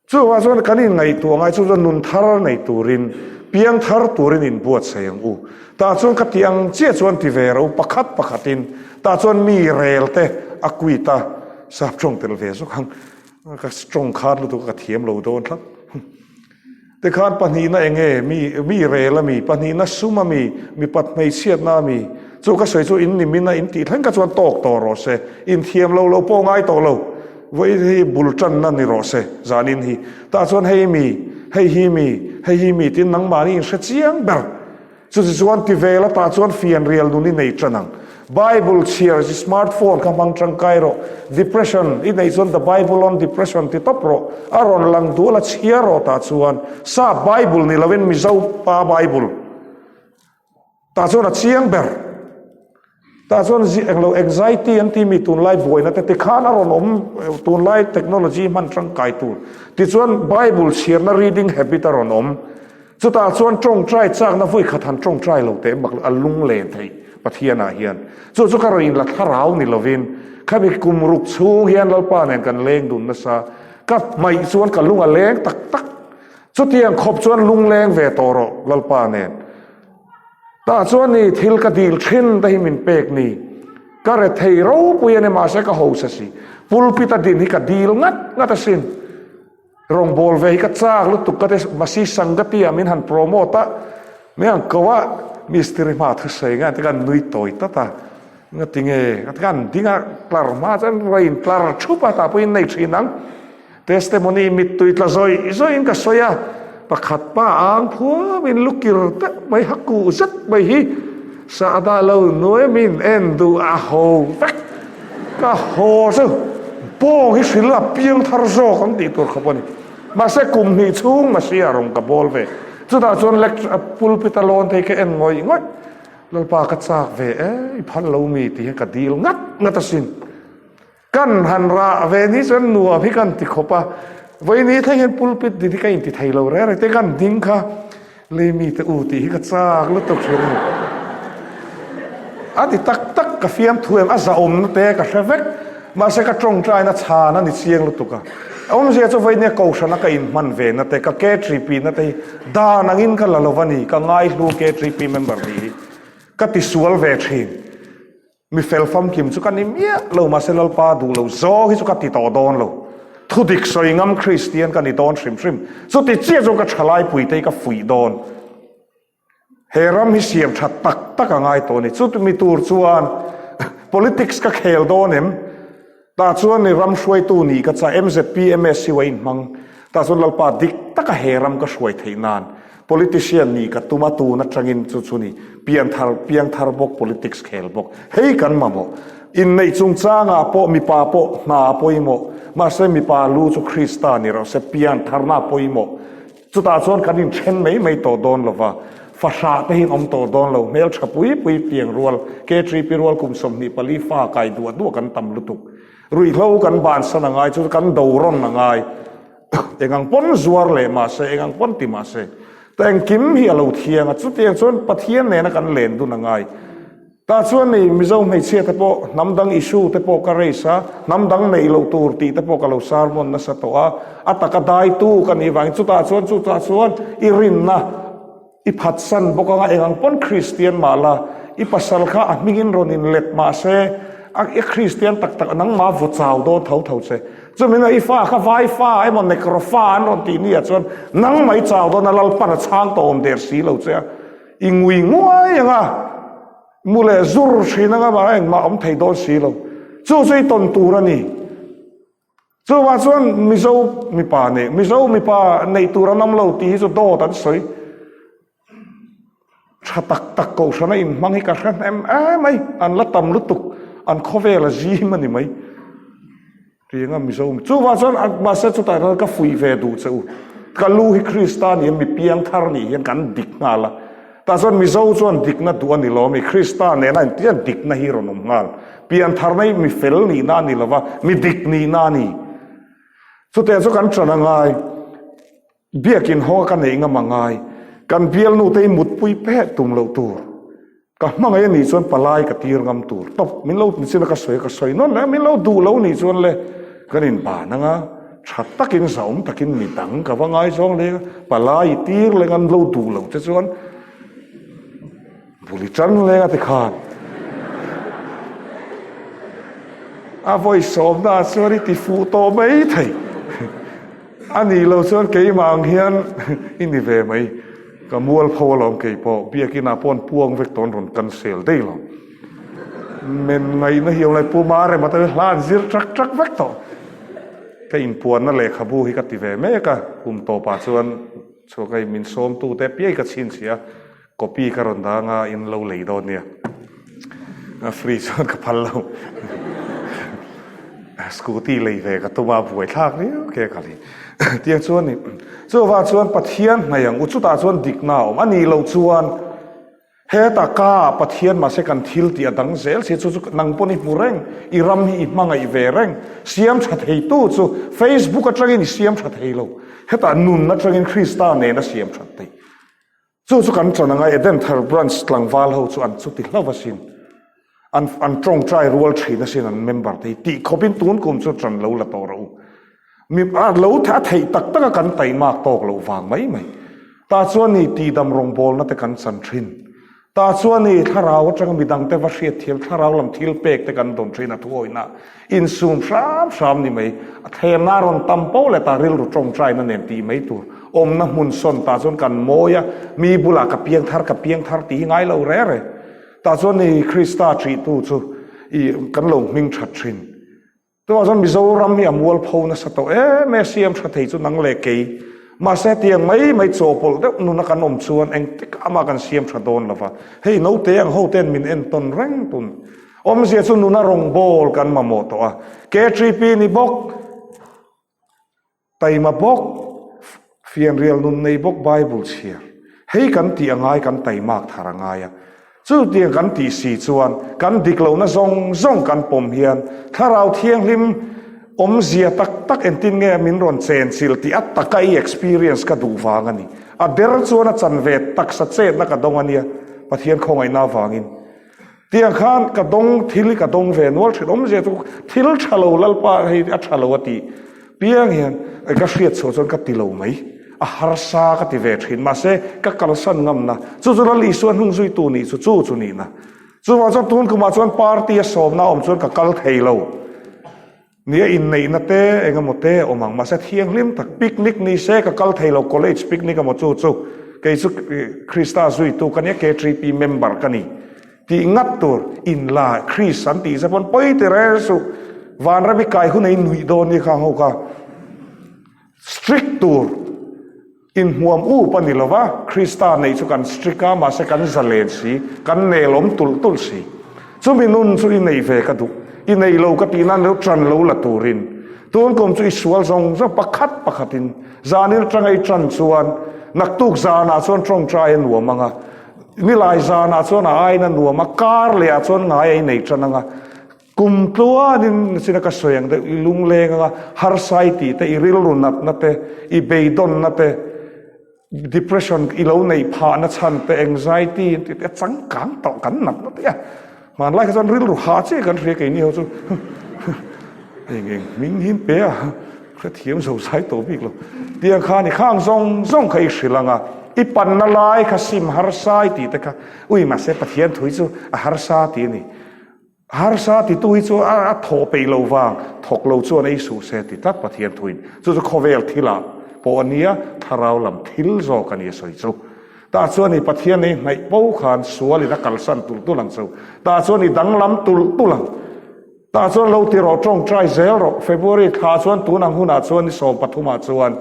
Chuvang chuan kan inngaihtuah ngai chu chuan nun thar nei turin, piang thar turin inbuatsaih ang u. Tah chuan ka tih ang chiah chuan ti ve ro pakhat pakhatin, tah chuan mi rel te a quit a, sap tawng tel ve zawk ang, ka tawng khat lutuk a ka thiam lo dawn tlat. Tikhan pahnihna eng nge mi mi rel a mi, pahnihna sum a mi, mipat hmeichhiatna a mi, chu ka sawi chu in ni min a in tih thleng kha chuan tawk tawh rawh se, inthiam lo lo pawh ngai tawh lo. Vawiin hi bul tanna ni rawh se, zanin hi. Tah chuan hei mi, hei hi mi, hei hi mi tiin nangmahni in hre chiang ber. Chuti chuan ti vel a tah chuan fianrial nun i nei tan ang. Bible chhiar chi smart phone kha hmang tangkai rawh. Depression i neih chuan the bible on depression ti tawp rawh. A rawn lang dual a chhiar rawh tah chuan sap bible ni lovin Mizo pa bible. Tah chuan a chiang ber. Tah chuan englo anxiety an tih mi tunlai buaina te tikhan a rawn awm tunlai technology hman tangkai tur. Tichuan Bible chhiarna reading habit a rawn awm. Chutah chuan tawngtai chakna vawi khat han tawngtai lo teh bak a lunglen theih Pathianah hian. Chu chu ka rawn inla thlarau ni lovin khami kum ruk chhung hian Lalpa nen kan leng dun nasa. Ka hmaih chuan ka lung a leng tak tak. Chutiang khawp chuan lungleng ve tawh rawh Lalpa nen. Tah chuan ni thil ka dil thin te hi min pek ni. Ka rethei ropui a ni mahse ka hausa si. Pulpit a din hi ka dil ngat ngat asin. Rawngbâwl ve hi ka châk lutuk ka ti, Masi Sangati ah min han promote a, min han ko a, mistiri hma thusawi ngai te khan nui tawi tlat a, ngati nge ka ti khan ding a tlar hma chuan rain tlar thup a tah pawhin nei thin ang. Testimony mittui tla zawih zawihin ka sawi a, pakhat pa ang phuamin lu kir deuh mai hakuh zet mai hi sahdah lo nuai min en duh a ho vek. Ka haw chu bawng hi hril a piang thar zawk ang tih tur khawp a ni. Mahse kum hnih chhung Masia rawn ka bawl ve. Chutah chuan lecture pulpit a lawn te hi ka en ngawih ngawih. Lalpa ka chak ve e, i phal lo mi tih hi ka dil ngat ngat asin. Kan han rah ve ni chuan nuam hi kan ti khawp a. Vawiin thleng hian pulpit din hi ka inti thei lo reng reng te kan ding kha. Lei mite u tih hi ka chak lutuk thin a ni. A ti tak tak ka fiamthu em a zahawmna te ka hre vek mahse ka tawngtaina chhan a ni chiang lutuk a. Awmzia chu vawinia kohhrana ka inhman ve na te ka KTP na te hi dan angin ka la lo va ni ka ngaihlu KTP member nih hi ka tisual ve thin. Mi fel famkim chu ka ni miah lo, mahse Lalpa duh lo zawng hi chu ka ti tawh dawn lo. Thudik sawi ngam Kristian ka ni dawn hrim hrim. Chuti chiah chu ka thalai puite hi ka fuih dawn. He ram hi siam tha tak tak a ngai tawh a ni. Chutimi tur chuan politics ka khel dawn em? Tah chuan ni ram hruaitu nih ka chah MZP MSU a inhmang. Tah chuan Lalpa dik taka he ram ka hruai theih nan. Politician nih ka tum a, tun atangin chu chu ni. Pianthar, piangthar bawk, politics khel bawk. Hei kan mamawh. Inneih chungchangah pawh mipa pawh hna a pawimawh. Mahse mipa lu chu Krista ni rawh se, piantharna a pawimawh. Chutah chuan kan inthen mai mai tawh dawn lo va, fahrah te hi an awm tawh dawn lo. Hmeltha pui pui piang rual, KTP rual kum 24 fa kai duah duah kan tam lutuk. Ruihhlo kan bansan a ngai, chu kan do rawn a ngai. Engang pawn zuar leh mah se, engang pawn ti mah se, ta engkim hi a lo thiang a, chutiang chuan Pathian nena kan len dun a ngai. Tah chuan ni Mizo hmeichhia te pawh hnam dang issue te pawh ka raise a, hnam dang neih loh tur tih te pawh ka lo sermon nasa tawh a, a taka daitu ka nih vangin chutah chuan chutah chuan i rinna i phatsan bawk anga engang pawn Kristian mah la, i pasal kha a hmingin rawn inlet mah se a i Kristian tak tak nangmah vaw chau dawn tho tho che. Chumi i fa kha vai fa emaw nekro fa an rawn tih ni ah chuan nangmah i chau dawn a Lalpan a chhang tawh awm der si lo che a. I ngui nguai anga mu leh zur thin anga mah engmah awm thei dawn si lo. Chu chu i tawn tur a ni. Chuvang chuan Mizo mipa neih, Mizo mipa neih tur an awm lo tih hi chu dawt an sawi. Tha tak tak kohhrana inhmang hi ka hre hnem em mai, an la tam lutuk, an khawvel a zim a ni mai. Tianga Mizo mi chuvang chuan mahse chutah hian ka fuih ve duh che u. Ka lu hi Krista niin mi piangthar nih hian kan dik nghal a. Tah chuan Mizo chuan dikna duh a ni lo ami Krista nena intian dikna hi rawn awm nghal. Piantharna hi mi fel nihna a ni lo va, mi dik nihna a ni. Chutiang chu kan ṭan a ngai. Biakin haw ka neih ngam a ngai. Kan bialnu te hi mutpui pek tum loh tur. Ka hmangaih a nih chuan palai ka tir ngam tur. Tawp, min lo nichin a ka sawi a, ka sawi nawn leh a, min lo duh lo nih chuan le kan inban ang a, tha takin zahawm takin mi dang ka va ngaizawng leng a, palai i tir leng an lo duh lo che chuan bul i tan leng a tikhan a vawi sawmna ah chuan i ti fuh tawh mai thei. A nih loh chuan keimah ang hian i ni ve mai. Ka mualpho alawm kei pawh biakinah pawh an puang vek tawh an rawn cancel daih lo. Men ngaihna hi awm lai Pu Marema te hla an zir ṭak ṭak vek tawh. Ka inpuanna lehkhabu hi ka ti ve mek a, kum tawpah chuan chhuak hei min sawmtute apiai ka chhinchhiah a. Copy ka rawn dang a, in lo lei dawn nia. A free chuan ka phal lo. Scooty lei ve ka tum a, buai thlak riau ke ka lei. Tiang chuan ni, chuvang chuan Pathian hnaih ang u, chutah chuan dikna a awm. A nih loh chuan hetah ka ah Pathian mahse kan thil tih a dang zel si, chu chu nang pawn i hmu reng, i ram hi i hmangaih ve reng. Siam tha theitu chu Facebook atangin i siam tha thei lo, hetah nun atangin Krista nen a siam that theih. Chu chu kan ṭan anga Edenthar Branch tlangval ho chu an chuti hlauh asin. An an ṭawngṭai rual ṭhin asin an member te hi tih khawpin tun kum chu ṭan lo la tawh rawh u. Mi a lo a theih tak tak a kan taihmak tawk loh vang mai mai. Tah chuan ni tihdam rawngbawlna te kan chan ṭhin. Tah chuan i thlarau atanga midangte va hriatthiam thlarau lam thil pek te kan dawn thin a thuawihna insum hram hram ni mai. A thlemna a rawn tam po leh ta rilru tawngtaina nen tih mai tur awmna hmun sawn tah chuan kan mawi a, mi bulah ka piang thar ka piang thar tih hi ngai lo re re. Tah chuan i Krista ṭihtu chu i kan lo hming that thin. Tunah chuan Mizoram hi a mualpho nasa tawh em e, siam tha thei chu nang leh kei. Mahse tiang mai mai chawhpawlh deuh nuna kan awm chuan engtikah mah kan siam tha dawn lo va. Hei naute ang ho ten min entawn reng tun. Awmzia chu nuna rawngbawl kan mamawh tawh a. KTP ni bawk. Taima bawk, fianrial nun nei bawk Bible chhiar. Hei kan tih a ngai kan taimak thar a ngai a. Chutiang kan tih si chuan kan dik lohna zawng zawng kan pawm hian Thlarau Thianghlim awmzia tak tak entin nge min rawn chenchilh tih a taka i experience ka duh vang a ni. A ber chuan a chanve taksa chetna ka dawng a nia Pathian khawngaihna avangin. Tiang khan ka dawng thil hi ka dawng ve nual thin awmzia chu thil tha lo Lalpa hei a tha lo a tih piang hian ka hriat chhuah chuan ka ti lo mai a harsa ka ti ve thin mahse ka kalsan ngamna chu chu Lal Isua hnung zuitu nih chu chu chu nihna chuvang chuan tun kumah chuan party a sawmna awm chuan ka kal thei lo. Nia inneihna te eng emaw te a awm ang mahse thianghlim tak picnic ni se ka kal thei lo college picnic emaw chu chu kei chu Krista zuitu ka nia KTP member ka ni tih ngat tur inla Kris an tih se pawn pawi ti reng suh vanram i kai hun a i nuih dawn ni kha ho kha strict tur. Inhmuam up a ni lo va, Krista neih chu kan strict a, mahse kan zalen si, kan nelawm tulh tulh si. Chumi nun chu i neih ve ka duh, i nei lo ka tih nan lo ṭan lo la turin. Tun kum chu i sual zawng zawng pakhat pakhatin zanin aṭanga i ṭan chuan naktuk zanah chuan ṭawngṭai a nuam ang a, nilai zanah chuan a aiin a nuam a, kar lehah chuan ngai a i nei ṭan ang a. Kum tluanin nachina ka sawi ang deuh, i lungleng anga harsa i tih te, i rilru natna te, i beidawnna te, depression i lo neih phahna chhan te, anxiety an tih te a changkang tawh kan natna te a. Hmanlai kha chuan rilru hah chiah kan hria keini ho chu eng eng hming hi an pe a, hrethiam zo zai tawh bik lo. Tiang kha ni khang zawng zawng kha i hrilh ang a, i panna lai kha sim harsa i tih te kha, ui mahse Pathian thui chu a harsa tih a ni. Harsa titu hi chu a thawh peih lo vang, thawk lo chuan ei suh se ti tlat Pathian thuin. Chu chu khawvel thilah pawh a nia, thlarau lam thil zawk a ni a sawi chu. Tah chuan i Pathian ei hnaih po khan sualin a kalsan tulh tulh ang chu. Tah chuan i danglam tulh tulh ang. Tah chuan lo ti rawh, tawngtai zel rawh. February thla chuan tun ang hunah chuan ni 13 ah chuan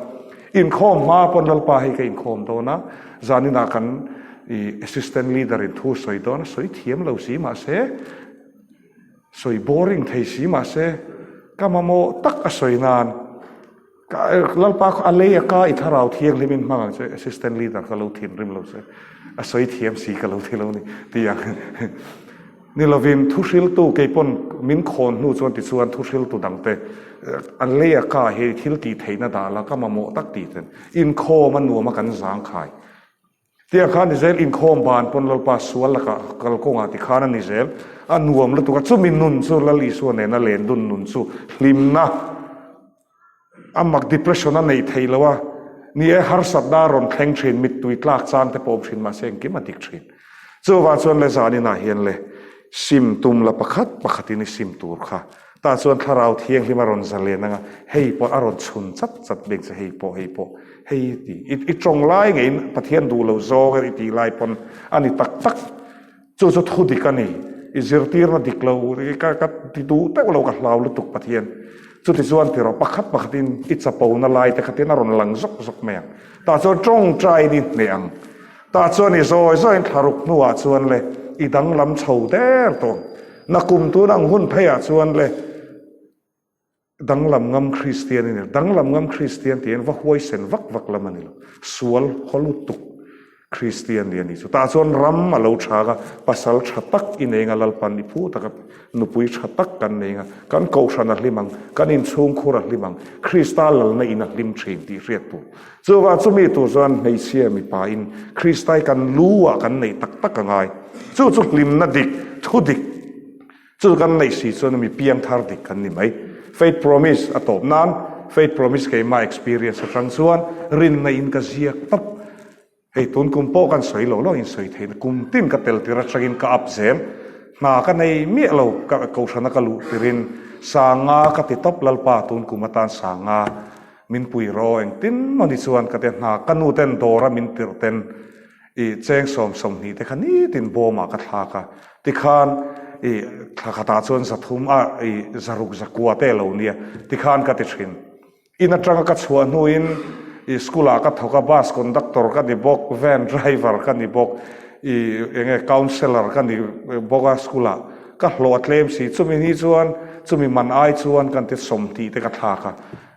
inkhawm hma pawn Lalpa hei ka inkhawm dawn a, zaninah kan I assistant leader in thu sawi dawn a sawi thiam lo si mahse sawi boring thei si mahse ka mamawh tak a sawi nan ka Lalpa khaw a lei a ka i thlarau thianghlim in hmang ang che assistant leader ka lo thinrim lo che a sawi thiam si ka lo ti lo ni ti ang ni lovin thu hriltu kei pawn min khawn hnu chuan tichuan thu hriltu dangte a lei a ka hi thil tih theihna dah la ka mamawh tak tih ten inkhawm a nuam a kan zangkhai Tiang khan ni zel inkhawm ban pawn Lalpa sual lakah kal kawngah ti khan a ni zel. A nuam lutuk a, chumi nun chu Lal Isua nena len dun nun chu hlimna a mak depression a neih theih loh a, ni e harsatna a rawn thleng thin, mittui tlak chang te pawh awm thin mahse engkim a dik thin. Chuvang chuan le zaninah hian le sim tum la pakhat pakhatin i sim tur kha Tah chuan Thlarau Thianghlim a rawn zalen ang a, hei pawh a rawn chhun chat chat bik che, hei pawh, hei pawh, hei ti. I, i tawng lai ngeiin Pathian duh lo zawng i tih lai pawn a ni tak tak. Chu chu thu dik a ni. I zirtirna dik lo, ka, ka ti duh deuh lo, ka hlau lutuk Pathian. Chuti chuan ti rawh, pakhat pakhatin i chapona lai te khatin a rawn lang zawk zawk mai ang. Tah chuan tawngtaiin i hneh ang. Tah chuan i zawi zawiin thlaruk hnuah chuan le i danglam chho der tawh ang. Nakum tun ang hun pheiah chuan le danglam ngam Kristian i ni lo. Danglam ngam Kristian tiin va huaisen vak vak lam a ni lo. Sual haw lutuk Kristian ni a ni chu. Tah chuan ram a lo tha a, pasal tha tak i nei anga Lalpan i phu taka nupui tha tak kan nei anga kan kohhran a hlim ang, kan inchhungkhur a hlim ang, Krista lalna in a hlim thin tih hriat tur. Chuvang chumi tur chuan hmeichhia mipain Kristai kan lu ah kan neih tak tak a ngai. Chu chu hlimna dik, thu dik chu kan neih si chuan mi piangthar dik kan ni mai. Faith Promise a tawp nan Faith Promise keimah experience atang chuan rinna in ka ziak tawp. Hei tun kum pawh kan sawi lo lo in sawi theihna kum tin ka tel tir atangin ka up zel. Hna ka nei miah lo ka kohhrana ka luh tirin sanga ka ti tawp Lalpa tun kum atan sanga min pui rawh engtin maw ni chuan ka ti hna ka nu ten dawra min tirh ten i cheng sawm 20 te kha nitin bawmah ka thlak a tikhan i thla khatah chuan 300 a i 600 900 te lo nia tikhan ka ti thin. In atanga ka chhuah hnuin i school ah ka thawk a, bus conductor ka ni bawk, van driver ka ni bawk, i enge counsellor ka ni bawk a school ah ka hlawh a tlem si. Chumi ni chuan chumi man ai chuan kan ti 20 te ka thlak a,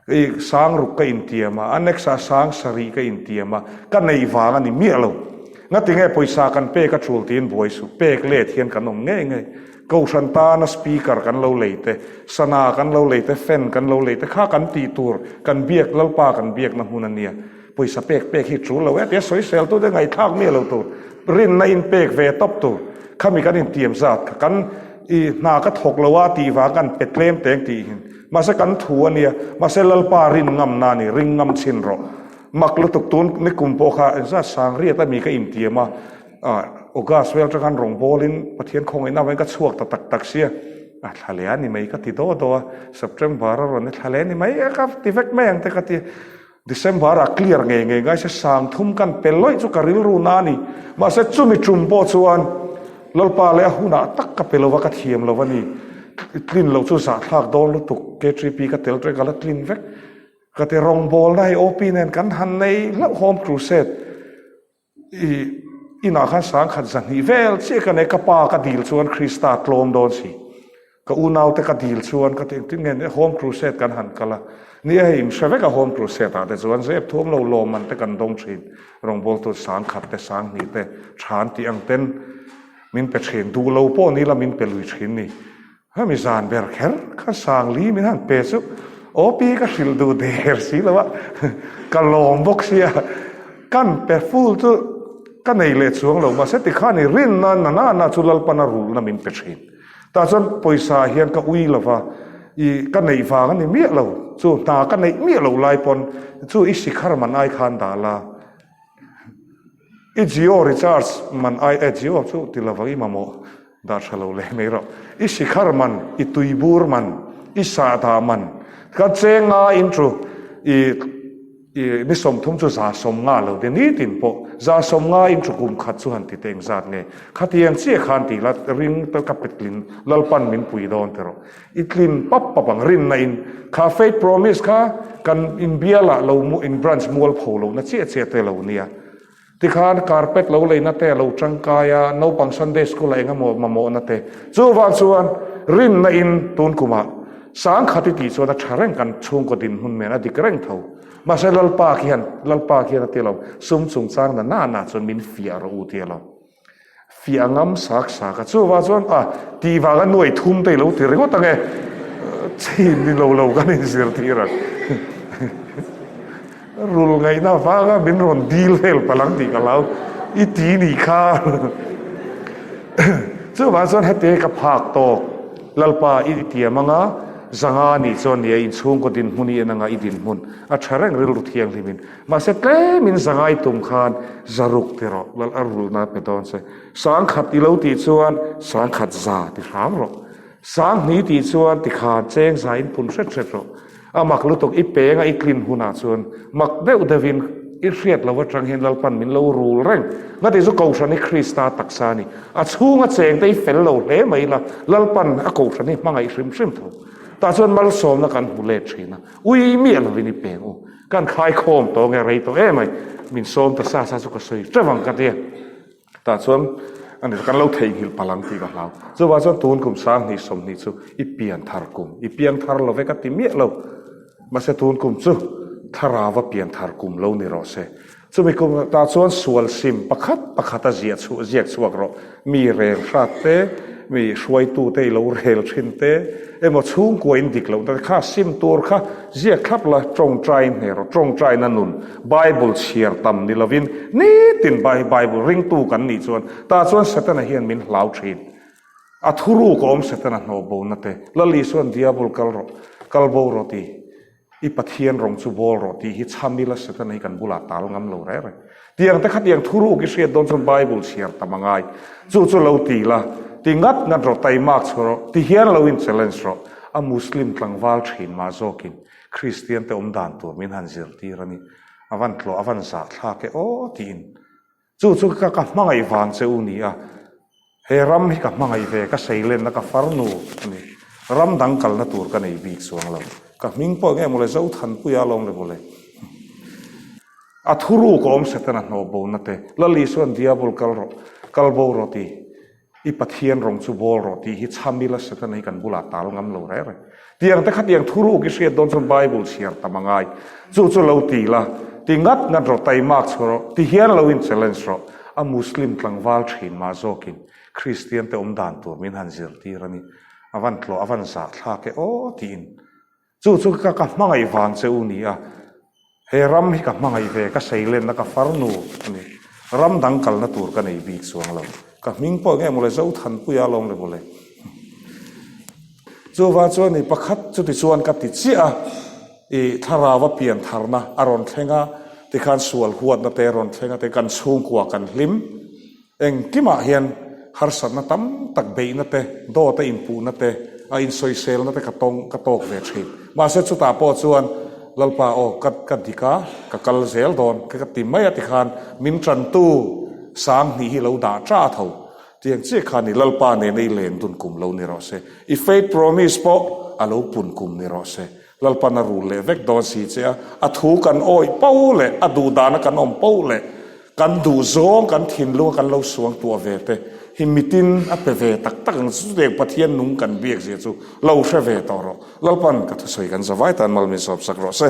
i 6000 ka intiam a, a next ah 7000 ka intiam a, ka neih vang a ni miah lo. Ngatinge pawisa kan pek a tul tiin buai suh, pek let hian kan awm ngei ngei. Kohhran tana speaker kan lo lei te, sana kan lo lei te, fan kan lo lei te kha kan tih tur, kan biak Lalpa kan biakna hmun a nia. Pawisa pek pek hi tul lo e tia sawisel tute ngaihthlak miah lo tur, rinna in pek ve tawp tur. Khami kan intiam zat kha kan i hna ka thawk lo a tih vang kan pe tlem teng tih hin. Mahse kan thu a nia, mahse Lalpa rin ngamna a ni, ring ngam chhin rawh. Mak lutuk tun nikum pawh kha engzat 8000 ami ka intiam a. August vel atang khan rawn bawlin Pathian khawngaihna avangin ka chhuak ta tak tak sia, a thla leh a ni mai ka ti daw daw a, September a rawn ni thla leh a ni mai a ka ti vek mai ang te ka ti a, December ah clear ngei ngei ngai se 3000 kan pe lawih chu ka rilru na a ni, mahse chumi tum pawh chuan Lalpa leh a hunah tak ka pe lo va ka thiam lo a ni, tlin loh chu zahthlak dawn lutuk, KTP ka tel tawh in ka la tlin vek. Ka ti rawngbawlna hei OP nen kan han nei hlauhawm crusade i inah khan sangkhat zahnih vel chiah ka nei ka pa ka dil chuan Krista tlawm dawn si ka unaute ka dil chuan ka ti engtin nge home crusade kan han kal a nia hei in hre vek a home crusade ah te chuan zep thuam lo lawmman te kan dawng thin rawngbawltu sangkhat te sanghnih te than tih ang ten min pe thin duh lo pawh ni la min pe lui thin ni. Hemi zan ber kher kha Sangli min han pe chu aw pi ka hrilh duh der si lo a, ka lawm bawk sia, kan pe full chu ka nei leh chuang lo mahse tikhan i rinna na na na chu Lalpana rulna min pe thin. Tah chuan pawisa hian ka ui lo va, i ka neih vang a ni miah lo, chu hna ka neih miah lo lai pawn chu i sikhar man ai khan dah la. I Jio recharge man ai e Jio chu ti lovang i mamawh dah tha lo leh mai rawh. I sikhar man, i tuibur man, i sahdah man ka cheng nga in chu i i ni sawmthum chu za sawm nga lo ti nitin pawh za sawm nga in chu kum khat chu han ti teh engzat nge khatiang chiah khan tih la ring ka pe tlin Lalpan min pui dawn ti rawh. I tlin pap pap ang rinna in kha faith promise kha kan in bial ah lo mu in branch mual pho lo na chiah chiah te lo nia. Tikhan carpet lo leina te a lo tangkai a, naupang Sunday school ah engemaw mamawhna te. Chuvang chuan rinna in tun kumah sangkhat i tih chuan a tha reng kan chhungkaw dinhmun men a dik reng tho. Mahse Lalpa khian Lalpa khian a ti lo, sum chungchang na na na chuan min fiah rawh u ti a lo. Fiah ngam sak sak a, chuvang chuan a tih vanga nuai thum te i lo ti ringawt ang e, chin ni lo lo kan inzirtir ang. Rul ngaihna vanga min rawn dil vel palh ang tih ka hlau, i ti nih kha. Chuvang chuan heti ka phak tawk, Lalpa i tiam anga zanga nih chuan nia inchhungkaw dinhmun i en anga i dinhmun a tha reng rilru thianghlimin. Mahse tlemin zangai tum khan zaruk ti rawh, lal a rulna pe dawn che. Sangkhat i lo tih chuan sangkhat za ti hram rawh. Sanghni tih chuan tikhan cheng za in pun hret hret rawh. A mak lutuk i peng a i tlin hunah chuan mak deuh deuhin i hriat lo atang hian Lalpan min lo rul reng. Ngati chu Kohhran hi Krista taksa a ni. A chhunga chengte i fel lo hle mai la, Lalpan a Kohhran hi hmangaih hrim hrim tho. Tah chuan malsawmna kan hmu let thin a, ui miah lovin i peng u. Kan khai khawm tawh nge rei tawh em ai, min sawm ta sa sa chu ka sawi teuh ang ka tia. Tah chuan ani kan lo theihnghilh palh ang tih ka hlau. Chuvang chuan tun kum 20 20 chu i pian thar kum, i piang thar lo ve ka ti miah lo. Mahse tun kum chu thlarau a pian thar kum lo ni rawh se. Chumi kum tah chuan sual sim pakhat pakhat a ziah chhuah ziak chhuak rawh. Mi rel hrat te, mi hruaitu te i lo rel thin te, emaw chhungkua in dik lohna te kha sim tur kha ziak thlap la tawngtai hne rawh. Tawngtaina nun Bible chhiar tam ni lovin nitin Bible ringtu kan nih chuan tah chuan Setana hian min hlau thin. A thuruk a awm Setana hnawh bona te. Lal Isuan Diabol kal rawh, kal bo rawh ti. I Pathian rawng chu bawl rawh tih hi chham ila Setana hi kan bulah tal ngam lo reh reng. Tiang te kha tiang thuruk i hriat dawn chuan Bible chhiar tam a ngai. Chu chu lo ti la, ti ngat ngat rawh, taimak chhuah rawh, ti hian lo in challenge rawh. A Muslim tlangval thin mah zawkin Kristian te awm dan tur min han zirtir a ni. A van tlawh, a van zahthlak e aw tiin. Chu chu ka ka hmangaih vang che u ni a, he ram hi ka hmangaih ve, ka seilenna ka farnu a ni. Ram dang kalna tur ka nei bik chuang lo. Ka hming pawh enge mawle Zothanpuia alawm le mawle. A thuruk a awm Setana hnawh bona te, Lal Isuan Diabol kal rawh, kal bo rawh ti. I Pathian rawng chu bawl rawh tih hi chham ila Setana hi kan bulah tal ngam lo reh reng. Tiang te kha tiang thuruk i hriat dawn chuan Bible chhiar tam a ngai. Chu chu lo ti la, ti ngat ngat rawh, taimak chhuah rawh, ti hian lo in challenge rawh. A Muslim tlangval thin mah zawkin Kristian te awm dan tur min han zirtir a ni. A van tlawh, a van zahthlak e aw tiin. Chu chu ka ka hmangaih vang che u ni a, he ram hi ka hmangaih ve, ka seilenna ka farnu a ni. Ram dang kalna tur ka nei bik chuang lo. Ka hming pawh enge mawle Zothanpuia alawm le mawle. Chuvang chuan i pakhat chuti chuan ka ti chiah a, i thlarau a pian tharna a rawn thleng a, tikhan sual huatna te a rawn thleng a, te kan chhungkua kan hlim. Engkimah hian harsatna tam tak beihna te, dawta inpuhna te, a insawiselna te ka tawng ka tawk ve thin. Mahse chutah pawh chuan Lalpa aw ka ka dik a, ka kal zel dawn ka ka ti mai a tikhan min tantu 2000 hi lo dah ta tho. Tiang chiah khan i Lalpa nena i len dun kum lo ni rawh se. I faith promise pawh a lo pun kum ni rawh se. Lalpan a rul leh vek dawn si che a, a thu kan awih po leh a duh dana kan awm po leh kan duh zawng kan thinlunga kan lo suang tuah ve te hi mitin a pe ve tak tak ang chu chutiang Pathian nung kan biak zia chu lo hre ve tawh rawh. Lalpan ka thusawi kan zavai tan mal min sawp sak rawh se.